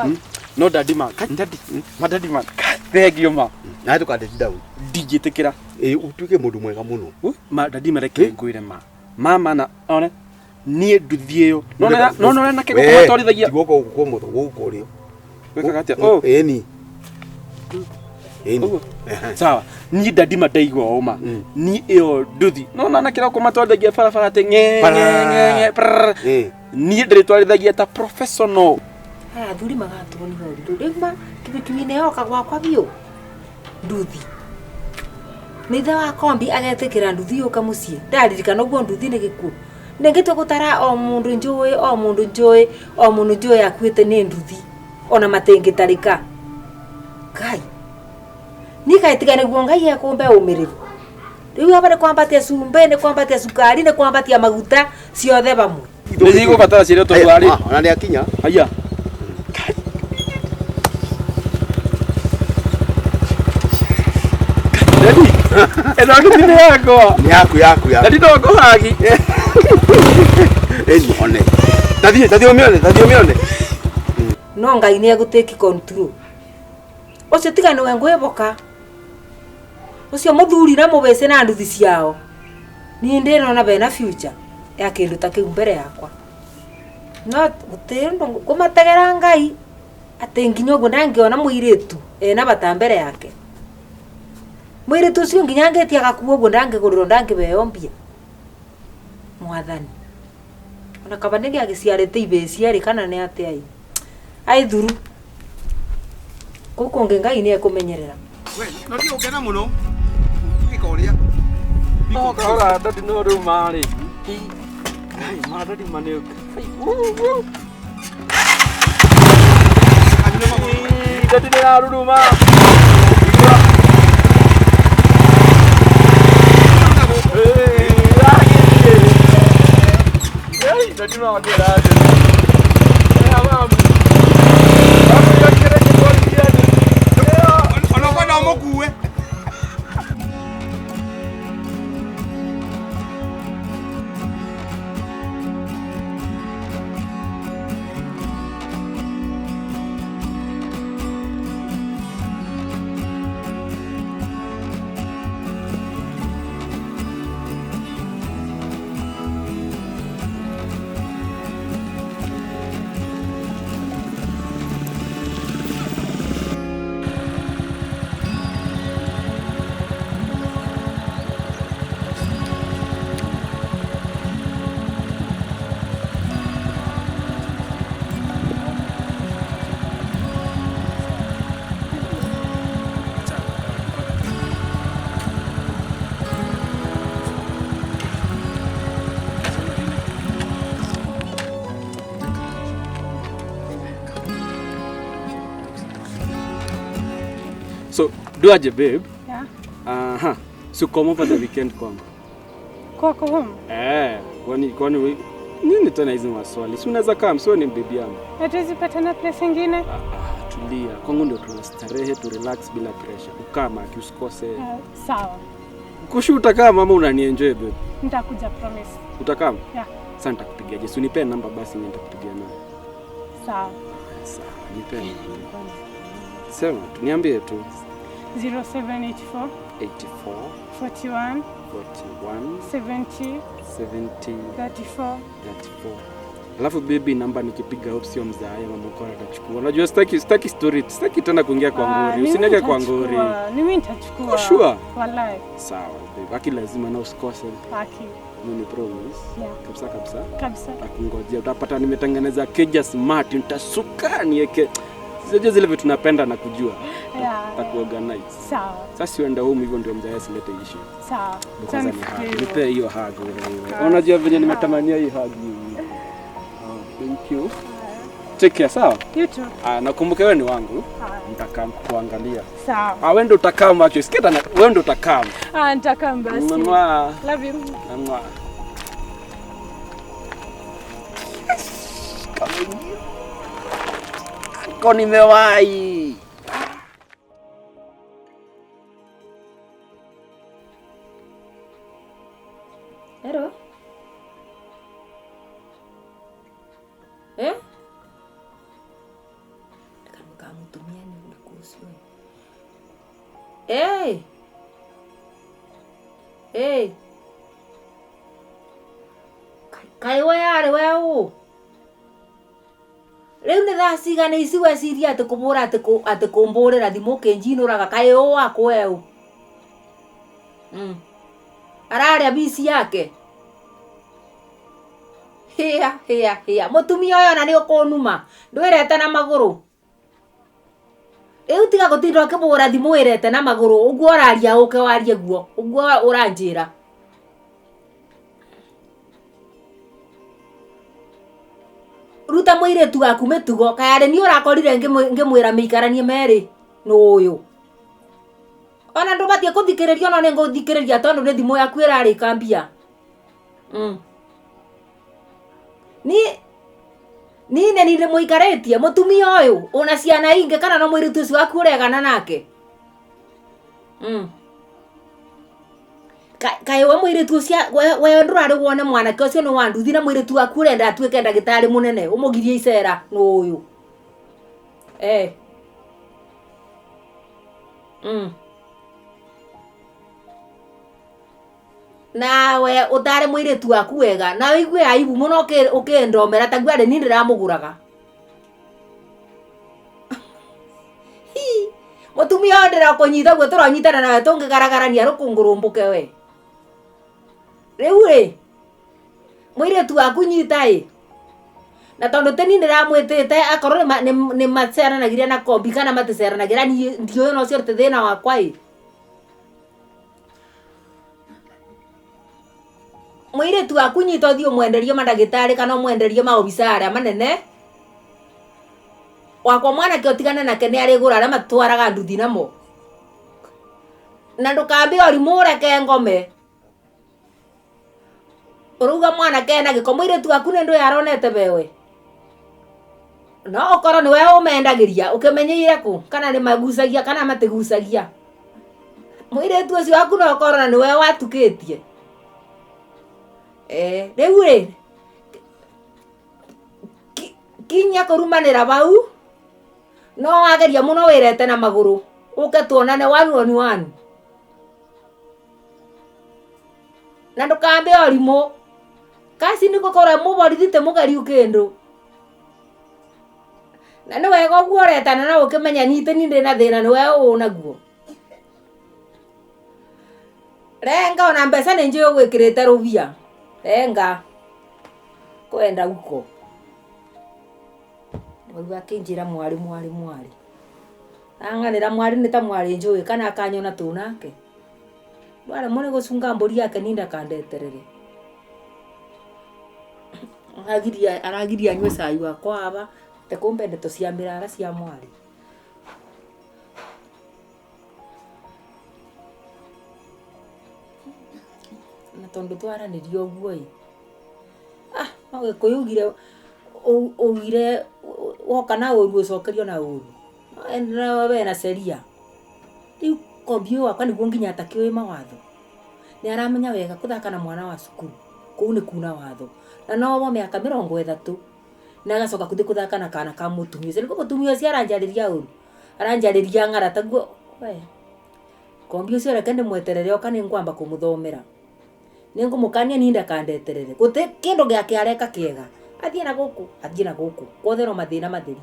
Speaker 5: No daddy ma, kai daddy, ma daddy ma, kai thank you ma.
Speaker 7: Na ndũkandeti down.
Speaker 5: Ndingĩtĩkĩra.
Speaker 7: Ĩ ũtuĩke mũndũ mwega mũno.
Speaker 5: Ma daddy mareke ngwĩre ma. Mama na one niĩ nduthi ĩyo. No na no no na kĩgoko matwarithagia.
Speaker 7: Ti guoko gũkũ ũmotho, gũkũ ũrĩo.
Speaker 5: Wĩkaga atĩa? Oh.
Speaker 7: Ĩni. Ĩni.
Speaker 5: Ũguo. Sawa. Niĩ daddy ma ndaigua ũma. Niĩ ĩyo nduthi. No na na kĩroko matwarithagia barabara atĩ ng'e ng'e ng'e ng'e prrr. Niĩ ndĩrĩtwarithagia ta professional.
Speaker 3: Aya athuri magatuo nĩ ũndũ rĩu ma kibikibi yoka gwakwa biũ nduthi nĩ ithe wa kombi agetĩkĩra nduthi yũka mũciĩ ndaririkana ũguo nduthi nĩ gĩkuũ nĩngĩtua gũtara o mũndũ njũĩ o mũndũ njũĩ o mũndũ njũĩ akuĩte nĩ nduthi ona matĩngĩtarĩka ngai niĩ kaĩ nĩguo ngai ekũmbe ũmĩrĩru rĩu aba nĩ kwambatia cumbĩ nĩ kwambatia cukari nĩ kwambatia maguta ciothe vamwe
Speaker 5: Nĩ cigũbatara ciĩrĩ tondũ arĩ.
Speaker 7: Ona nĩ akinya.
Speaker 5: Haya. Daddy, ĩno nduthi nĩ yakwa.
Speaker 7: Nĩ yaku yaku yaku.
Speaker 5: Daddy no ngũhagi.
Speaker 7: Ĩni one. Tathiĩ tathiĩ ũmĩone tathiĩ ũmĩone.
Speaker 3: No ngai nĩ egũtake control ũcio tiga nĩwe ngwĩboka ũcio mũthuri na mũbĩcĩ na nduthi ciao niĩ ndĩrona bena future ya kĩndũ ta kĩu mbere yakwa no gũtirĩ ũndũ ngũmategera ngai atĩ nginya ũguo ndangĩona mũirĩtu ena bata mbere yake mũirĩtu ũcio nginya angĩtia agakua ũguo ndangĩgũrĩrwo ndangĩheo mbia mwathani ona kaba nĩgĩ agĩciarĩte ibĩci erĩ kana nĩ atĩa ĩ aithuru kũu kũngĩ ngai nĩ ekũmenyerera.
Speaker 7: No ndiĩ gũkena mũno. Gĩka ũrĩa.
Speaker 5: No kahora daddy no rĩu marĩ. Ai ma daddy ma nĩ. Daddy nĩ araruruma. Daddy no ngwĩra atĩ.
Speaker 7: Ona kwenda ũmũkue.
Speaker 5: So, do aje babe?
Speaker 6: Yeah.
Speaker 5: Aha. So come over the weekend kwangu.
Speaker 6: Kwako home?
Speaker 5: Eh, kwani nini tena hizi maswali? Si unaweza kama sio ni bibi yangu.
Speaker 6: Hatuwezi patana place ingine?
Speaker 5: Ah, tulia. Kwangu ndio tunastarehe, tu relax bila pressure. Ukama usikose.
Speaker 6: Sawa.
Speaker 5: Kushuta kama mama unanienjoy babe.
Speaker 6: Nitakuja promise.
Speaker 5: Utakama?
Speaker 6: Yeah.
Speaker 5: Sasa nitakupigia. Je, unipe namba basi nitakupigia nayo.
Speaker 6: Sawa.
Speaker 5: Sawa, nipe namba. Sema tu, niambie tu.
Speaker 6: 0784
Speaker 5: 84
Speaker 6: 41
Speaker 5: 41
Speaker 6: 70
Speaker 5: 70
Speaker 6: 34
Speaker 5: 34. Alafu baby namba nikipiga hope sio mzae mama mkora atachukua. Unajua sitaki story, sitaki tena kuingia kwa ngori. Usiniweke kwa ngori.
Speaker 6: Mimi nitachukua.
Speaker 5: Sure.
Speaker 6: Wallahi.
Speaker 5: Sawa baby. Haki lazima na usikose.
Speaker 6: Haki.
Speaker 5: Mimi ni promise.
Speaker 6: Yeah.
Speaker 5: Kabisa kabisa.
Speaker 6: Kabisa.
Speaker 5: Nakungojea. Utapata nimetengeneza keja smart, nitasuka niweke. Sio zile vitu tunapenda na kujua.
Speaker 6: Yeah.
Speaker 5: Takuorganize.
Speaker 6: Sawa.
Speaker 5: Sasa uenda home hivyo ndio mzae asilete issue.
Speaker 6: Sawa.
Speaker 5: Kwanza ni hug. Nipe hiyo hug wewe. Unajua venye nimetamania hii hug hivi. Oh, thank you. Take care, sawa?
Speaker 6: You too.
Speaker 5: Ah, nakumbuka wewe ni wangu. Nitakaa kuangalia.
Speaker 6: Sawa.
Speaker 5: Ah, wewe ndio utakaa macho. Sikia na wewe ndio utakaa.
Speaker 6: Ah, nitakaa basi.
Speaker 5: Mwah.
Speaker 6: Love you.
Speaker 5: Mwah. Ko nimewahi.
Speaker 3: Hello. Eh? Mũtumia nĩ ũrĩkũ ũcio? Ĩ ĩ kaĩ we arĩ we ũ? Rĩu nĩ thaa cigana ici weciria atĩ kũbũra atĩ kũmbũrĩra thimũ ũkĩnjinũraga kaĩ ũ wakwa we ũ? Ararĩa bici yake. Hĩa hĩa hĩa mũtumia ũyũ ona nĩ ũkũnuma ndwĩrete na magũrũ. Rĩu tiga gũtinda ũkĩbũra thimũ wĩrete na magũrũ ũguo ũraria ũke warie guo ũguo ũranjĩra. Ruta mũirĩtu waku mĩtugo kaĩ arĩ niĩ ũrakorire ngĩmwĩra mĩikaranie merĩ nũ ũyũ. Ona ndũbatiĩ kũthikĩrĩria ona nĩ ngũthikĩrĩria tondũ nĩ thimũ yaku ĩrarĩka mbia. Niĩ nĩ niĩ ndĩmũikarĩtie mũtumia ũyũ ũna ciana ingĩ kana no mũirĩtu ũcio waku ũregana nake. Kaĩ we mũirĩtu ũcio we ndũrarĩ wone mwanake ũcio nĩ wa nduthi na mũirĩtu waku ũrenda atuĩke ndagĩtarĩ mũnene ũmũgirie icera nũ ũyũ. Nawe ũtare mũirĩtu waku wega na ũigue aibu mũno ũkĩndomera taguo arĩ niĩ ndĩramũgũraga. Mũtumia ũyũ ndĩrakũnyita ũguo tũronyitana nawe tũngĩgaragarania rũkũngũ rũmbũke we. Rĩu rĩ mũirĩtu waku nyita ĩ na tondũ ti niĩ ndĩramwĩtĩte akorwo nĩ maceranagĩria na kombi kana maticeranagĩra niĩ ndiũĩ ona ũcio ti thĩna wakwa ĩ. Mũirĩtu waku nyita ũthiĩ ũmwenderie mandagĩtarĩ kana ũmwenderie maobithaa arĩa manene. Wakwa mwanake ũtigane nake nĩ arĩgũra arĩa matwaraga nduthi namo. Na ndũkambe ũrimũ ũreke ngome. Ũrauga mwanake ena gĩko mũirĩtu waku nĩ ndũĩ aronete bewe. No ũkorwo nĩwe ũmendagĩria ũkĩmenyeire kũ kana nĩ magucagia kana matigucagia. Mũirĩtu ũcio waku no ũkorwo na nĩwe watukĩtie. Rĩu rĩ kinya kũrumanĩra bau no wageria mũno wĩrete na magũrũ ũke tuonane one on one. Na ndũkambe ũrimũ kasi nĩ gũkorwo mũborithi ti mũgeriu kĩndũ. Na nĩ wega ũguo ũretana na ũkĩmenya niĩ ti niĩ ndĩna thĩna nĩwe ũũ naguo. Renga ona mbeca nĩ njũĩ ũgwĩkĩrĩte rũbia. Renga kwenda uko. Rĩu akĩnjĩra mwarĩ mwarĩ mwarĩ. Ang'anĩra mwarĩ nĩ ta mwarĩ njũĩ kana akanyona tũ nake. Ndwaremwo nĩ gũcunga mbũri yake niĩ ndakandeterere. Aragiria anyue cai wakwa aba te kumbe ndeto cia mĩrara cia mwarĩ. Na tondũ twaranĩria ũguo ĩ no Gĩkũyũ ugire ugire woka na ũru ũcokerio na ũru. We na sheria. Rĩu kombi ũyũ wakwa nĩguo nginya atakĩũĩ mawatho. Nĩ aramenya wega kũthaka na mwana wa cukuru kũu nĩ kuna watho. Na no wa mĩaka 30 na agacoka kũthiĩ kũthaka na kana ka mũtumia ũcio. Nĩguo mũtumia ũcio aranjarĩria ũru. Aranjarĩria ng'ara taguo we. Kombi ũcio reke ndĩmweterere oka nĩ ngwamba kũmũthomera. Nĩ ngũmũkania niĩ ndakandeterere. Gũtirĩ kĩndũ gĩake areka kĩega. Athiĩ na gũkũ, athiĩ na gũkũ. Kwothe no mathĩna matheri.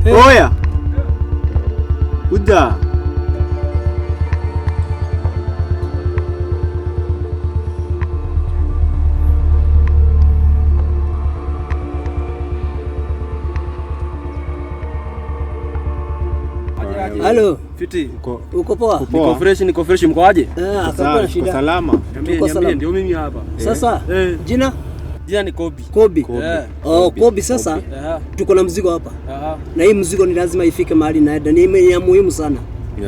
Speaker 7: Oya. Uda. Halo.
Speaker 5: Fiti.
Speaker 8: Uko poa?
Speaker 5: Niko fresh, niko fresh, mko aje?
Speaker 8: Eh, hakuna shida.
Speaker 10: Salama.
Speaker 5: Niambie,
Speaker 8: Tuko
Speaker 5: niambie,
Speaker 8: salama.
Speaker 5: ndio mimi hapa.
Speaker 8: Sasa jina?
Speaker 5: Jina ni Kobi.
Speaker 8: Kobi.
Speaker 5: Eh.
Speaker 8: Oh, Kobi sasa
Speaker 5: Aha.
Speaker 8: tuko na mzigo hapa.
Speaker 5: Aha.
Speaker 8: Na hii mzigo ni lazima ifike mahali naenda. Ni ya muhimu sana.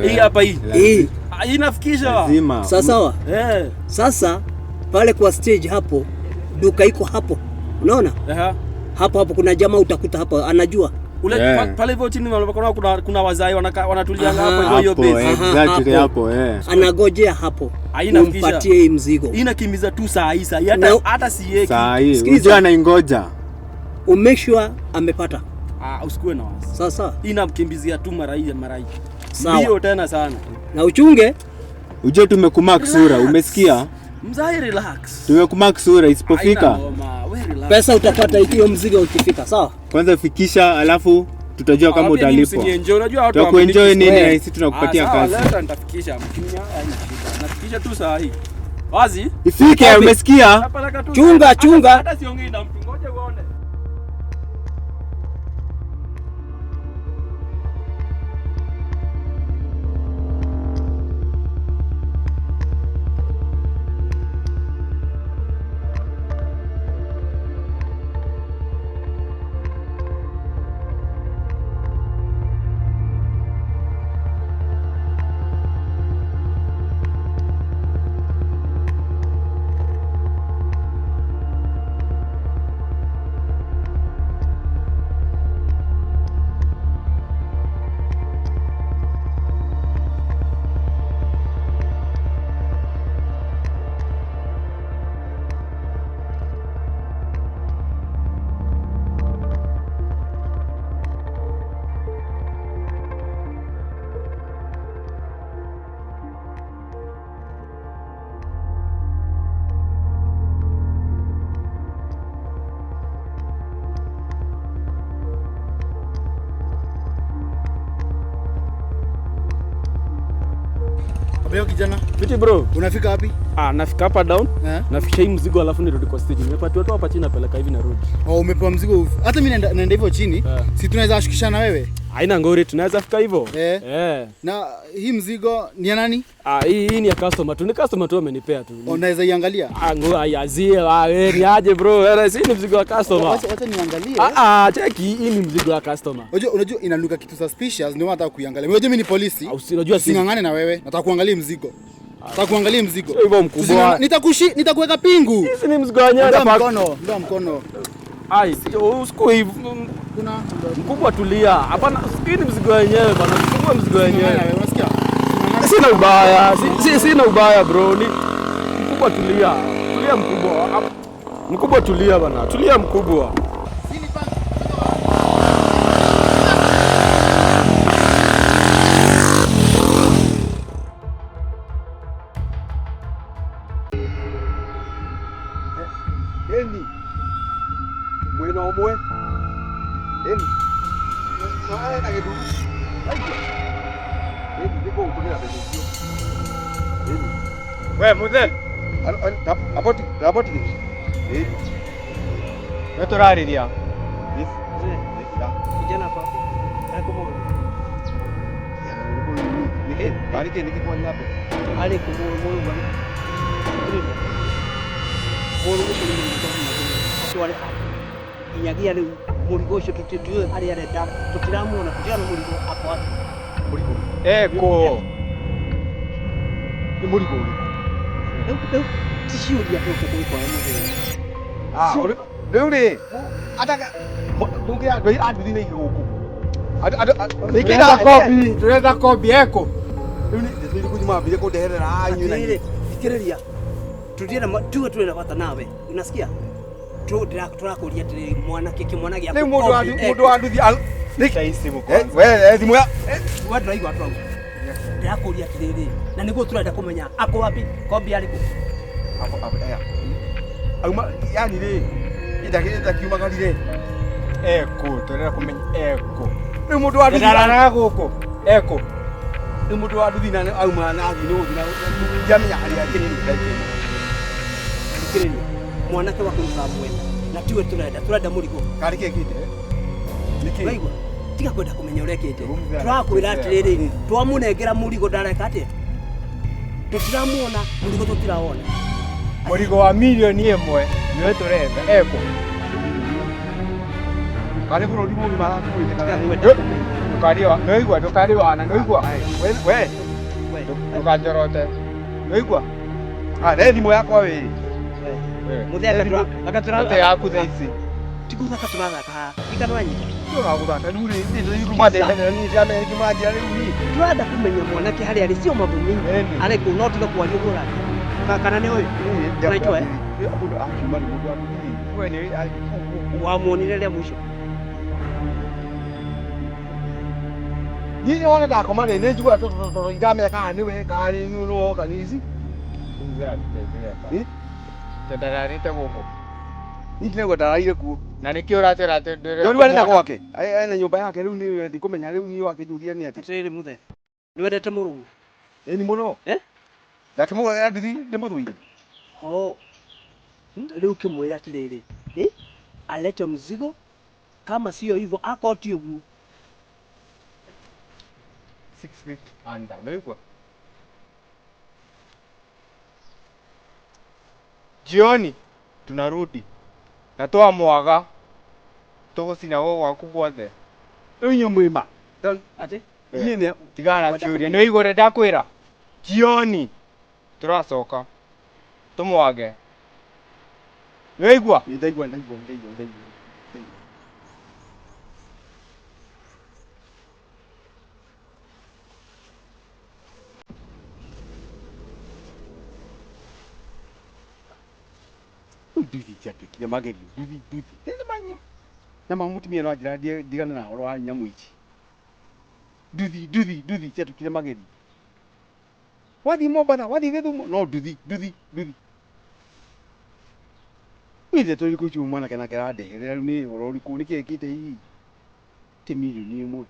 Speaker 5: Hii hapa hii.
Speaker 8: Hii.
Speaker 5: Ah, hii inafikisha.
Speaker 8: Sawa sawa.
Speaker 5: Eh.
Speaker 8: Sasa pale kwa stage hapo duka iko hapo. Unaona?
Speaker 5: Aha.
Speaker 8: Hapo hapo kuna jamaa utakuta hapo anajua.
Speaker 5: Ule pale hivyo chini kuna wazai wanatulia hapo hivyo hiyo
Speaker 10: Hapo,
Speaker 5: base.
Speaker 10: exactly hapo, eh.
Speaker 8: Anagojea hapo.
Speaker 5: Haina fikisha.
Speaker 8: Umpatie hii mzigo.
Speaker 5: Hii inakimbiza tu saa hii saa hii hata
Speaker 8: Na-
Speaker 5: hata sieki.
Speaker 10: Saa hii
Speaker 8: Sikiza.
Speaker 10: unajua anaingoja.
Speaker 8: Umake sure amepata.
Speaker 5: Ah, usikuwe na wasi.
Speaker 8: Sawa sawa.
Speaker 5: Hii inamkimbizia tu mara hii mara hii.
Speaker 8: Sawa.
Speaker 5: Mbio tena sana.
Speaker 8: Na uchunge.
Speaker 10: Ujue tumekumark sura, umesikia?
Speaker 5: Mzai relax.
Speaker 10: Tumekumark sura isipofika.
Speaker 5: Haina noma, we relax.
Speaker 8: Pesa utapata ikiwa mzigo ukifika, sawa?
Speaker 10: Kwanza fikisha alafu tutajua kama
Speaker 5: Ah, pia nyinyi
Speaker 10: utalipwa.
Speaker 5: msinienjoy, unajua watu
Speaker 10: Tutakuenjoy
Speaker 5: hawaamini.
Speaker 10: nini na sisi tunakupatia
Speaker 5: Ah, sawa,
Speaker 10: kazi.
Speaker 5: leta nitafikisha. Mkinya haina shida. Nafikisha tu saa hii. Wazi?
Speaker 10: Ifike, umesikia?
Speaker 5: Napeleka tu.
Speaker 8: Chunga, chunga.
Speaker 5: Hata siongei na mtu, ngoja uone.
Speaker 11: Habari kijana.
Speaker 5: Fiti bro.
Speaker 11: Unafika wapi?
Speaker 5: Ah, nafika hapa down.
Speaker 11: Eh?
Speaker 5: Nafikisha hii mzigo alafu nirudi kwa stage. Nimepatiwa tu hapa chini napeleka hivi narudi.
Speaker 11: Oh, umepewa mzigo. Hata mimi naenda hivyo chini. Si tunaweza shukishana wewe?
Speaker 5: Haina ngori, tunaweza fika hivyo.
Speaker 11: Eh.
Speaker 5: Eh.
Speaker 11: Na hii mzigo ni ya nani?
Speaker 5: Ah, hii ni ya customer tu. Ni customer tu amenipea tu.
Speaker 11: Unaweza iangalia?
Speaker 5: Ah, ngo ayazie, ah, wewe ni aje bro? Eh, si ni mzigo wa customer.
Speaker 11: Wacha niangalie.
Speaker 5: Ah, ah, cheki hii ni mzigo wa customer.
Speaker 11: Unajua inanuka kitu suspicious, ndio maana nataka kuiangalia. Unajua mimi ni polisi.
Speaker 5: Unajua si
Speaker 11: Sing'ang'ane na wewe. Nataka kuangalia mzigo. Nataka kuangalia mzigo.
Speaker 5: Sio hivyo mkubwa.
Speaker 11: Nitakuweka pingu.
Speaker 5: Hizi ni mzigo wenyewe
Speaker 11: Ndoa
Speaker 5: nafaa-
Speaker 11: mkono, ndoa mkono.
Speaker 5: Ai, sio usiku hivi.
Speaker 11: Kuna
Speaker 5: mkubwa tulia. Hapana, hii ni mzigo wenyewe bana. Mkubwa mzigo wenyewe.
Speaker 11: Unasikia?
Speaker 5: Sina ubaya. Sina ubaya bro. Ni mkubwa tulia. Tulia mkubwa. Mkubwa tulia bana. Tulia mkubwa.
Speaker 7: Eni. Mwena ũmwe. Eni. Na gĩthuru. Aigua. Eni nĩngũgũtũmĩra mbeca icio. Eni.
Speaker 10: We muthe.
Speaker 7: Aboti, aboti. Eni.
Speaker 10: We tũrarĩria.
Speaker 8: Kijana hapa. Ari
Speaker 7: Nĩkĩ? Nĩkĩ nĩkĩ kwanya hapo?
Speaker 8: Ari kumuru. Mũrũ ũcio nĩ mũrigo atware handũ nginyagia rĩu mũrigo ũcio tũtiũĩ harĩa arenda tũtiramuona tũtirona mũrigo ako wapi.
Speaker 7: Mũrigo.
Speaker 10: Eko.
Speaker 7: Nĩ mũrigo ũrĩkũ?
Speaker 8: Rĩu ti ciũria tũke gwĩkora mũthenya.
Speaker 7: Ah, rĩu rĩ, ataka ndũngĩra andũ a nduthi nĩ gũkũ.
Speaker 10: Tũrenda kobi, tũrenda kobi eko.
Speaker 7: Rĩu nĩ nĩ kũnyuma kũndeherera inyuĩ na
Speaker 8: Atĩrĩrĩ, thikĩrĩria. Tũtirenda tuwe tũrenda bata nawe. Unasikia? Tũrakũria atĩrĩrĩ mwanake kĩmwana gĩaku.
Speaker 7: Rĩu mũndũ wa nduthi we thimũ ya
Speaker 8: we ndũraigua twagu. Ndĩrakũria atĩrĩrĩ na nĩguo tũrenda kũmenya ako wapi kobi arĩ kũ.
Speaker 7: Ako aya. Auma yani rĩ indakiumagarire.
Speaker 10: Eko, tũrenda kũmenya eko.
Speaker 7: Rĩu mũndũ wa nduthi
Speaker 10: Ndararaga gũkũ. Eko.
Speaker 7: Rĩu mũndũ wa nduthi na auma na athiĩ nĩ gũthiĩ na ndiamenya harĩa arĩ.
Speaker 8: Thikĩrĩria. Mwanake waku nĩ mwena na tiwe tũrenda mũrigo.
Speaker 7: Karĩ kĩ kĩte? Nĩkĩ?
Speaker 8: Ũraigua? Tiga kwenda kũmenya ũrĩa ekĩte. Tũrakwĩra atĩrĩrĩ, twamũnengera mũrigo ndareka atĩa? Tũtiramuona, mũrigo tũtirawona.
Speaker 10: Mũrigo wa milioni ĩmwe nĩwe tũretha ekũ. Karĩ bũrũri mũgima arakuĩte kana ndũkarĩwa nĩwaigua ndũkarĩwana nĩwaigua we ndũkanjorote nĩwaigua
Speaker 7: Ah, ne thimũ yakwa wĩ.
Speaker 8: Mũthee anga
Speaker 10: Ate yaku thaa ici.
Speaker 8: Ti gũthaka tũrathaka haha. Ikara wanyita.
Speaker 7: Tũragũthaka rĩu rĩ, rĩu rĩu rĩu rĩ.
Speaker 8: Tũrenda kũmenya mwanake harĩa arĩ sio mambo mingi. Arĩ kũ no tiga kwaria ũguo ũraria. Kana nĩ ũyũ? Unaitwa eh?
Speaker 7: Mũndũ akiuma nĩ mũndũ wa
Speaker 10: We nĩ
Speaker 8: Wamuonire rĩa mũico.
Speaker 7: Niĩ wona ndakoma rĩ, nĩ njiguaga tondũ ndamenya kana nĩ we kana nĩ woka nĩ ici.
Speaker 10: Ndararĩte gũkũ.
Speaker 7: Niĩ ndinaigua ndararire kuo.
Speaker 10: Na nĩkĩo ũratwĩra atĩ ndũrĩ.
Speaker 7: Rĩu arĩ na gwake. Ena nyũmba yake rĩu nĩ ndikũmenya rĩu niĩ wakĩnjũria nĩ atĩ.
Speaker 8: Atĩrĩrĩ mũthee. Nĩwendete mũrũguo?
Speaker 7: Ĩni mũno.
Speaker 8: Eh?
Speaker 7: Ndakĩmũgũrĩra nduthi ndĩmũthũire.
Speaker 8: Oh. Rĩu kĩmwĩre atĩrĩrĩ, eh? Alete mzigo kama sio hivyo akorwo ti ũguo.
Speaker 10: 6 feet under nĩwaigua. Jioni tunarudi na twamwaga tũgũcina gũkũ gwaku guothe.
Speaker 7: Rĩu inyuĩ mwĩ ma.
Speaker 8: Atĩ?
Speaker 7: Niĩ nĩ
Speaker 10: Tigana na ciũria nĩwaigua ũrĩa ndakwĩra. Jioni tũracoka tũmwage. Nĩwaigua?
Speaker 7: Ndaigua ndaigua ndaigua ndaigua. Nduthi ciatuĩkire magerio nduthi nduthi nĩ na ma mũtumia no anjĩra ndigane na ũhoro wa nyamũ ici nduthi nduthi nduthi ciatuĩkire magerio wathiĩ Mombatha wathiĩ Gĩthumo no nduthi nduthi nduthi nĩ ndeto irĩkũ icio mwanake nake arandeherera rĩu nĩ ũhoro ũrĩkũ nĩkĩ ekĩte hihi ti milioni ĩmwe.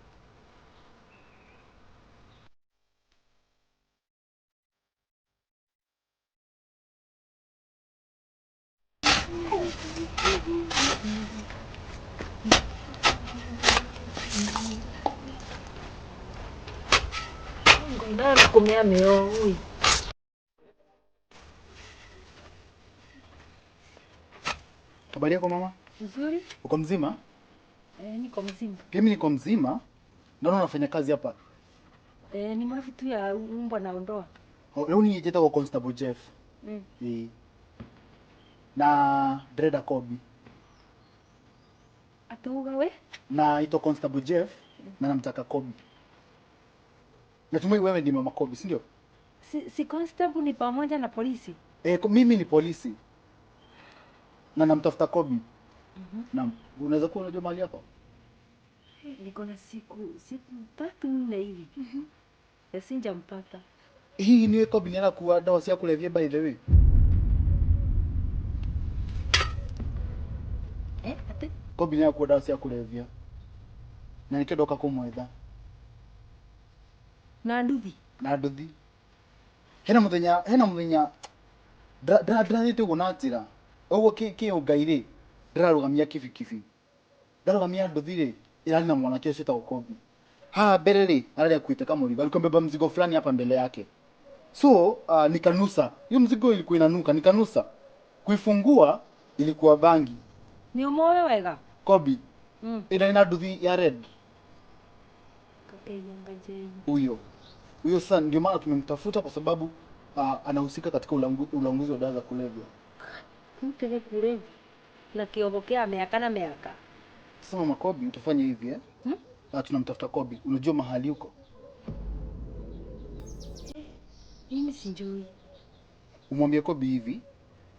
Speaker 3: Ngona kumea mĩo ui.
Speaker 11: Habari yako mama?
Speaker 6: Nzuri.
Speaker 11: Uko mzima?
Speaker 6: Eh, niko mzima.
Speaker 11: Mimi niko mzima. Naona unafanya kazi hapa.
Speaker 6: Eh, ni mavi tu ya umbwa na ondoa.
Speaker 11: Oh, Rĩu niĩ njĩtagwo Constable Jeff. Ĩĩ. Na ndĩrenda Kobi.
Speaker 6: Atuga we?
Speaker 11: Na itwa Constable Jeff na namtaka Kobi. Natumai wewe ndi mama Kobi, si ndio?
Speaker 6: Si constable ni pamoja na polisi.
Speaker 11: Eh, mimi ni polisi. Na namtafuta Kobi. Naam. Unaweza kuwa unajua mahali yako?
Speaker 6: Niko na siku 3 4 hivi. Mm-hmm. Sinjampata.
Speaker 11: Hii niwe Kobi ni anakuwa dawa cia kulevya by the way.
Speaker 6: Eh, ate?
Speaker 11: Kobi ni anakuwa dawa cia kulevya. Na nikio ndoka kumwetha.
Speaker 6: Na nduthi.
Speaker 11: Na nduthi. Hena muthenya ndrathiĩte ũguo na njĩra. Ũguo kĩ ũngai rĩ, ndĩrarũgamia kibikibi. Ndarũgamia nduthi rĩ, ĩrarĩ na mwanake ũcio wĩtagwo Kobi. Haha mbere rĩ, ararĩ akuĩte kamũrigo, alikuwa amebeba mzigo fulani hapa mbele yake. So, nikanusa. Hiyo mzigo ilikuwa inanuka, nikanusa. Kuifungua ilikuwa bangi.
Speaker 6: Ni umoe wega?
Speaker 11: Kobi. Ĩrarĩ na nduthi ya red. Huyo. Huyo sasa ndio maana tumemtafuta kwa sababu anahusika katika ulanguzi wa dawa za kulevya.
Speaker 6: Mtu kulevya. Na kiobokea miaka na miaka.
Speaker 11: Sasa mama Kobi utafanya hivi eh? Tunamtafuta Kobi. Unajua mahali yuko?
Speaker 6: Mimi sijui.
Speaker 11: Umwambie Kobi hivi,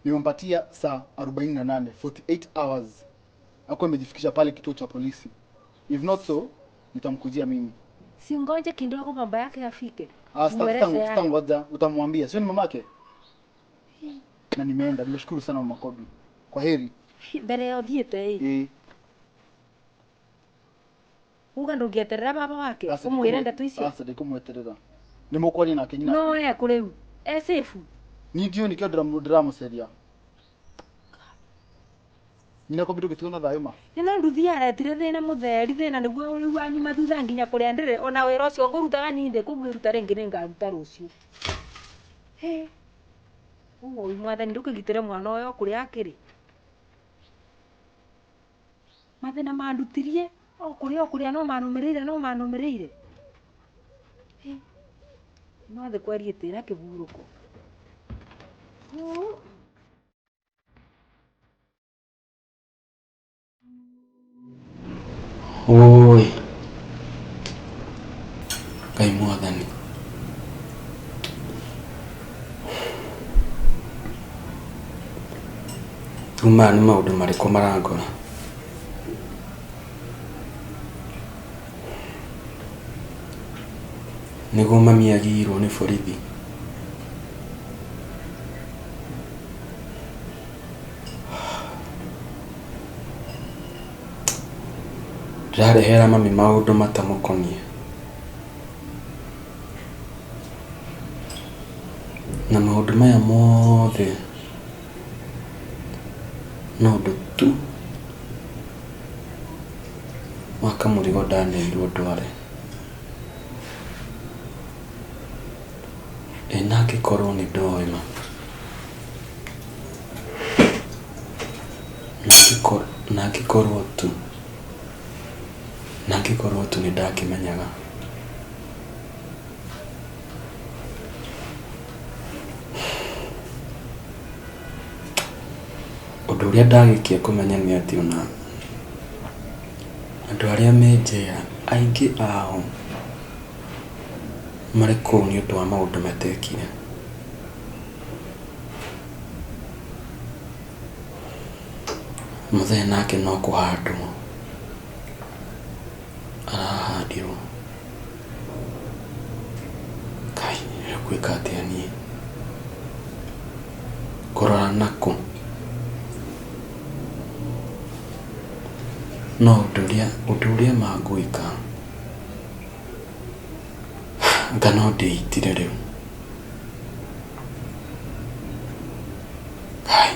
Speaker 11: nimempatia saa 48, 48 hours. Hakuwa amejifikisha pale kituo cha polisi. If not so, nitamkujia mimi.
Speaker 6: Si ngoje kidogo baba yake afike.
Speaker 11: Sitangoja, utamwambia. Sio ni mamake? Na nimeenda, nimeshukuru sana mama Kobi. Kwa heri.
Speaker 6: Mbere ya thiete
Speaker 11: eh.
Speaker 6: Uga ndũngĩeterera baba wake ũmwĩre ndeto icio.
Speaker 11: Aca ndikumweterera. Nĩ mũkwaria nake nyina.
Speaker 6: No ekũ rĩu. E safe.
Speaker 11: Ni ndiũĩ nĩkĩo ndĩramũceria. Nyina kombi ndũngĩtigwo na thayũ ma.
Speaker 3: Nĩ nduthi aretire thĩna mũtheri thĩna nĩguo rĩu wanyuma thutha nginya kũrĩa ndĩrĩ ona wĩra ũcio ngũrutaga niĩ ndĩ kũwĩruta rĩngĩ nĩngaruta rũciũ. Hĩ. Ũũ mwathani ndũkĩgitĩre mwana ũyũ kũrĩa akĩrĩ. Mathĩna mandutirie o kũrĩa no manũmĩrĩire. Hĩ. No thĩ kwarie tĩra kĩhurũko.
Speaker 1: Oi. Ngai mwathani. Rĩu maya nĩ maũndũ marĩkũ marangora? Nĩguo mami agĩirwo nĩ borithi. Ndĩrarehera mami maũndũ matamũkoniĩ. Na maũndũ maya mothe no ũndũ tu wa kamũrigo ndaneirwo ndware. Ĩ nangĩkorwo nĩ ndoĩ ma. Nangĩkorwo tu nĩ ndakĩmenyaga. Ũndũ ũrĩa ndagĩkia kũmenya nĩ atĩ ona andũ arĩa me njera aingĩ ao marĩ kũu nĩ ũndũ wa maũndũ matekire. Mũthee nake no kũhandwo arahandirwo. Kai, rĩu ngwĩka atĩa niĩ? Ngũrora nakũ? No ũndũ ũrĩa ma ngwĩka anga no ndĩitire rĩu. Kai.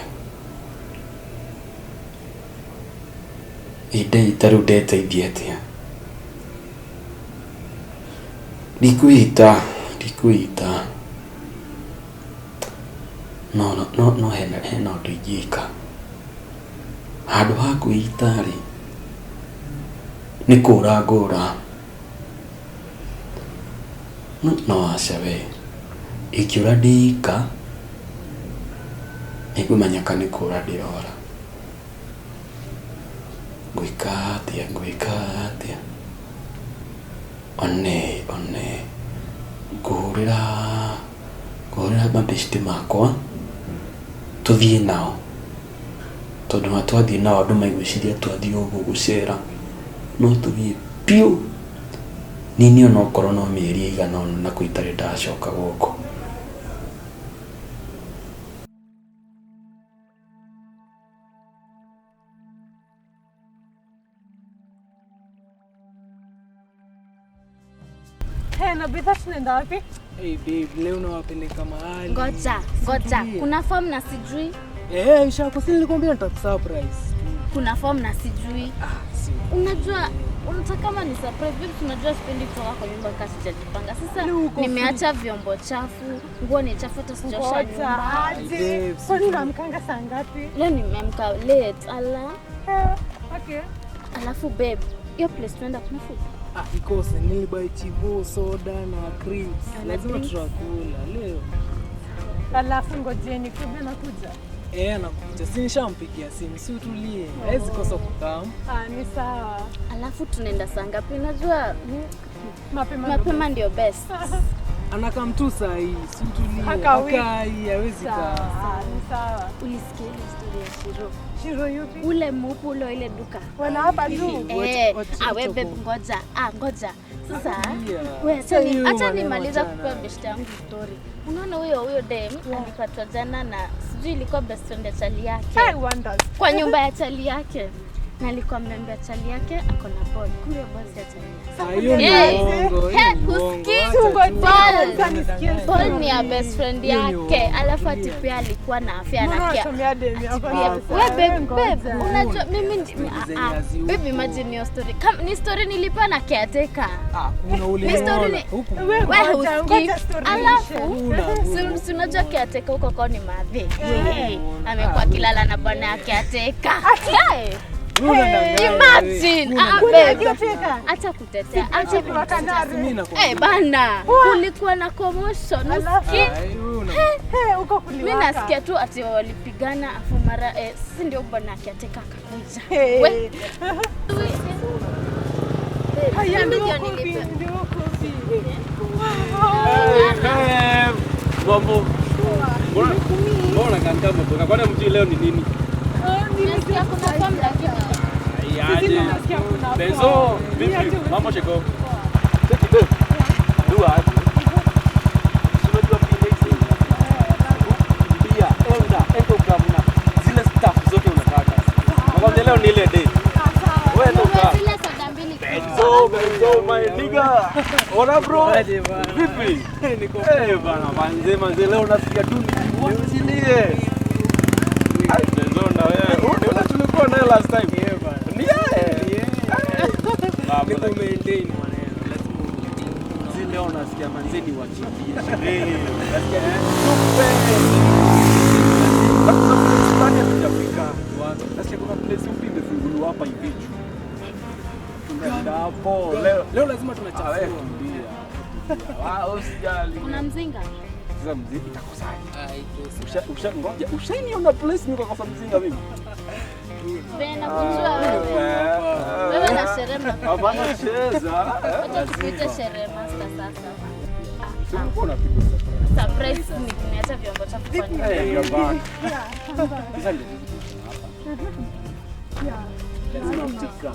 Speaker 1: Ĩ ndeita rĩu ndeteithia atĩa? Ndikwĩita. No hena ũndũ ingĩka. Handũ ha kwĩita rĩ, nĩ kũra ngũra. No aca we, ingĩũra ndĩika, nĩngũmenyeka nĩ kũra ndĩrora. Ngwĩka atĩa? One, ngũhũrĩra mabeshte makwa tũthiĩ nao. Tondũ ona twathiĩ nao andũ maigwĩciria twathiĩ ũguo gũcera. No tũthiĩ biũ. Niĩ ona okorwo no mĩeri ĩigana ũna na kũu itarĩ ndacoka gũkũ.
Speaker 6: Hey, na bidhaa tunaenda wapi?
Speaker 12: Hey babe, leo nawapeleka mahali.
Speaker 13: Ngoja. Kuna form na sijui.
Speaker 12: Shako, si nilikwambia nitakusurprise.
Speaker 13: Kuna form na sijui. Unajua unataka kama ni surprise babe, unajua sipendi kutoka kwa nyumba kama sijajipanga. Sasa nimeacha vyombo chafu, nguo ni chafu hata sijaosha nyumba.
Speaker 6: Kwani unaamkanga saa ngapi?
Speaker 13: Leo nimeamka late, ala.
Speaker 6: Okay.
Speaker 13: Alafu babe, hiyo place tunaenda kuna food.
Speaker 12: Ikose nilibuy chivo, soda na crisps. Lazima tutakula leo.
Speaker 6: Alafu ngojeni kubwa nakuja.
Speaker 12: Anakuja. Si nishampigia simu, si utulie. Haizi kosa kukam.
Speaker 6: Ni sawa.
Speaker 13: Alafu tunaenda saa ngapi? Unajua mapema ndio best.
Speaker 12: Anakam tu saa hii, si utulie. Hakai, hawezi kaa.
Speaker 6: Ni sawa.
Speaker 13: Ulisikia ile story ya Shiro?
Speaker 6: Shiro yupi?
Speaker 13: Ule mupu ule ile duka.
Speaker 6: Wana hapa juu.
Speaker 13: Awe babe ngoja. Ngoja. Sasa wewe acha nimaliza kupa best yangu story. Unaona huyo dem alipatwa jana na sijui ilikuwa best friend ya chali yake.
Speaker 6: I wonder.
Speaker 13: Kwa nyumba ya chali yake. Na alikuwa ameambia chali yake ako na ball. Kumbe ball si ya chali.
Speaker 12: Ah, hiyo ni
Speaker 13: Eh,
Speaker 12: uongo, hiyo
Speaker 13: he,
Speaker 12: ni uongo.
Speaker 13: husikii?
Speaker 12: Acha tu.
Speaker 13: Ball.
Speaker 12: Nisikie
Speaker 13: Ball ni ya best friend
Speaker 12: Hiyo ni
Speaker 13: yake.
Speaker 12: uongo.
Speaker 13: Alafu ati pia alikuwa na afya
Speaker 6: Mbona
Speaker 13: na kia.
Speaker 6: unasomea demu yako
Speaker 13: Pia,
Speaker 6: sasa?
Speaker 13: we babe,
Speaker 6: Ngoja.
Speaker 13: babe, unajua mimi
Speaker 12: zenye haziupo.
Speaker 13: babe, imagine your story. Ni story nilipewa na caretaker.
Speaker 12: Kuna
Speaker 13: Ni story
Speaker 12: uliona.
Speaker 13: ni
Speaker 12: Huku.
Speaker 6: We
Speaker 13: we
Speaker 6: ngoja,
Speaker 13: husikii.
Speaker 6: ngoja story
Speaker 13: Alafu
Speaker 12: Huna,
Speaker 13: si unajua caretaker huko kwao ni madhe. Amekuwa akilala na bwana ya caretaker. Hey.
Speaker 12: Wewe unadanganya.
Speaker 13: Imagine. Ah,
Speaker 6: Kuna
Speaker 13: babe.
Speaker 6: caretaker?
Speaker 13: Acha kutetea, acha
Speaker 6: Sisi
Speaker 13: kutetea.
Speaker 12: Mimi nakwambia.
Speaker 13: Eh, bana, kulikuwa na commotion. Usikii?
Speaker 12: Ai, wewe una-
Speaker 6: Hey, huko
Speaker 13: Mi
Speaker 6: kuliwaka.
Speaker 13: nasikia tu ati walipigana afu mara si ndio bwana caretaker akakuja.
Speaker 6: Hey.
Speaker 13: We.
Speaker 6: Haya,
Speaker 13: Mimi
Speaker 6: ndio
Speaker 13: ndio
Speaker 6: kofi,
Speaker 13: nilipe-
Speaker 6: ndio kofi.
Speaker 5: Mambo. Mbona kanta mtoka? Kwani mjui leo ni nini?
Speaker 13: Nasikia kuna form lakini
Speaker 5: Aje.
Speaker 6: Nasikia kuna
Speaker 5: Benzo,
Speaker 6: form.
Speaker 5: vipi? Mambo sheko. Cheki babe. Dua aje. Si unajua pia hizi. Pia enda, enda ukamna zile stuff zote unataka. Nakwambia leo ni ile day. Wewe enda uka.
Speaker 13: zile soda mbili.
Speaker 5: Benzo, Benzo my nigga. Ona bro.
Speaker 12: Aje bana.
Speaker 5: Vipi? Eh bana, manze manze leo nasikia tu nijiwachilie. Ai, Benzo na wewe. Ule ule tulikuwa naye last time.
Speaker 12: Yeah, bana.
Speaker 5: Ni yeye. Mambo
Speaker 12: Niko
Speaker 5: lakini.
Speaker 12: maintain maneno. Lazima umaintain.
Speaker 5: Manze leo nasikia manze ni wachilie sherehe. Nasikia ni tupe. Na kuna place fulani hatujafika. Nasikia kuna place mpya imefunguliwa hapa hivi juu. Tunaenda hapo leo.
Speaker 12: Leo lazima
Speaker 5: Ah, wewe
Speaker 12: tunachafua.
Speaker 5: tulia. Tulia. Ah, usijali.
Speaker 13: Kuna mzinga?
Speaker 5: Sasa mzinga itakosaje?
Speaker 12: Ah, ikosi.
Speaker 5: Usha ngoja, ushainiona place mimi kwa mzinga mimi.
Speaker 13: Vile nakujua wewe. Wewe na sherehe mna-
Speaker 5: Hapana cheza.
Speaker 13: Wacha tukuite sherehe master sasa.
Speaker 5: Si ulikuwa unapigwa surprise.
Speaker 13: Surprise ni kuniacha vyombo chafu kwa nyumba.
Speaker 5: Eh, you're back. Sasa ndio lazima utika.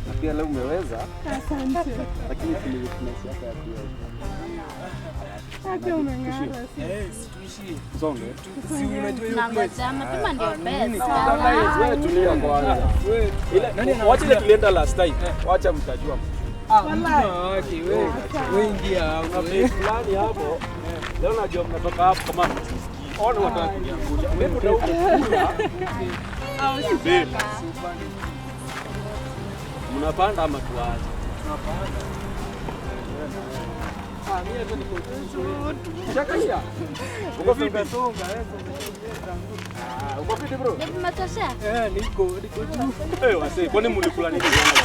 Speaker 5: Na pia leo umeweza,
Speaker 6: Asante.
Speaker 5: lakini kuna weakness yako ya pia.
Speaker 6: Hata umeng'ara.
Speaker 12: Eh, si tuishie.
Speaker 5: Songe.
Speaker 12: Si unajua hiyo place.
Speaker 13: Tunangoja mapema ndio best.
Speaker 5: Wewe tulia kwanza.
Speaker 12: Wewe
Speaker 5: Ile
Speaker 12: Nani anawaambia?
Speaker 5: wacha ile tulienda last time. Wacha mtajua.
Speaker 12: Ah, mtu na wake wewe. Wewe ingia hapo.
Speaker 5: Kuna place fulani hapo. Leo najua mnatoka hapo kama mjisikii. Ona wataka kuniangusha. Mimi ndio Babe. Mnapanda ama tuache?
Speaker 12: Tunapanda. Ah, mimi hata niko tu.
Speaker 5: Shakaisha. Uko fiti?
Speaker 12: Songa, wewe songa.
Speaker 5: Ah, uko fiti bro?
Speaker 13: Babe, umetosha?
Speaker 12: Eh, niko juu.
Speaker 5: Eh, wasee, kwani mlikula nini jana?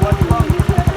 Speaker 5: Watu wangu.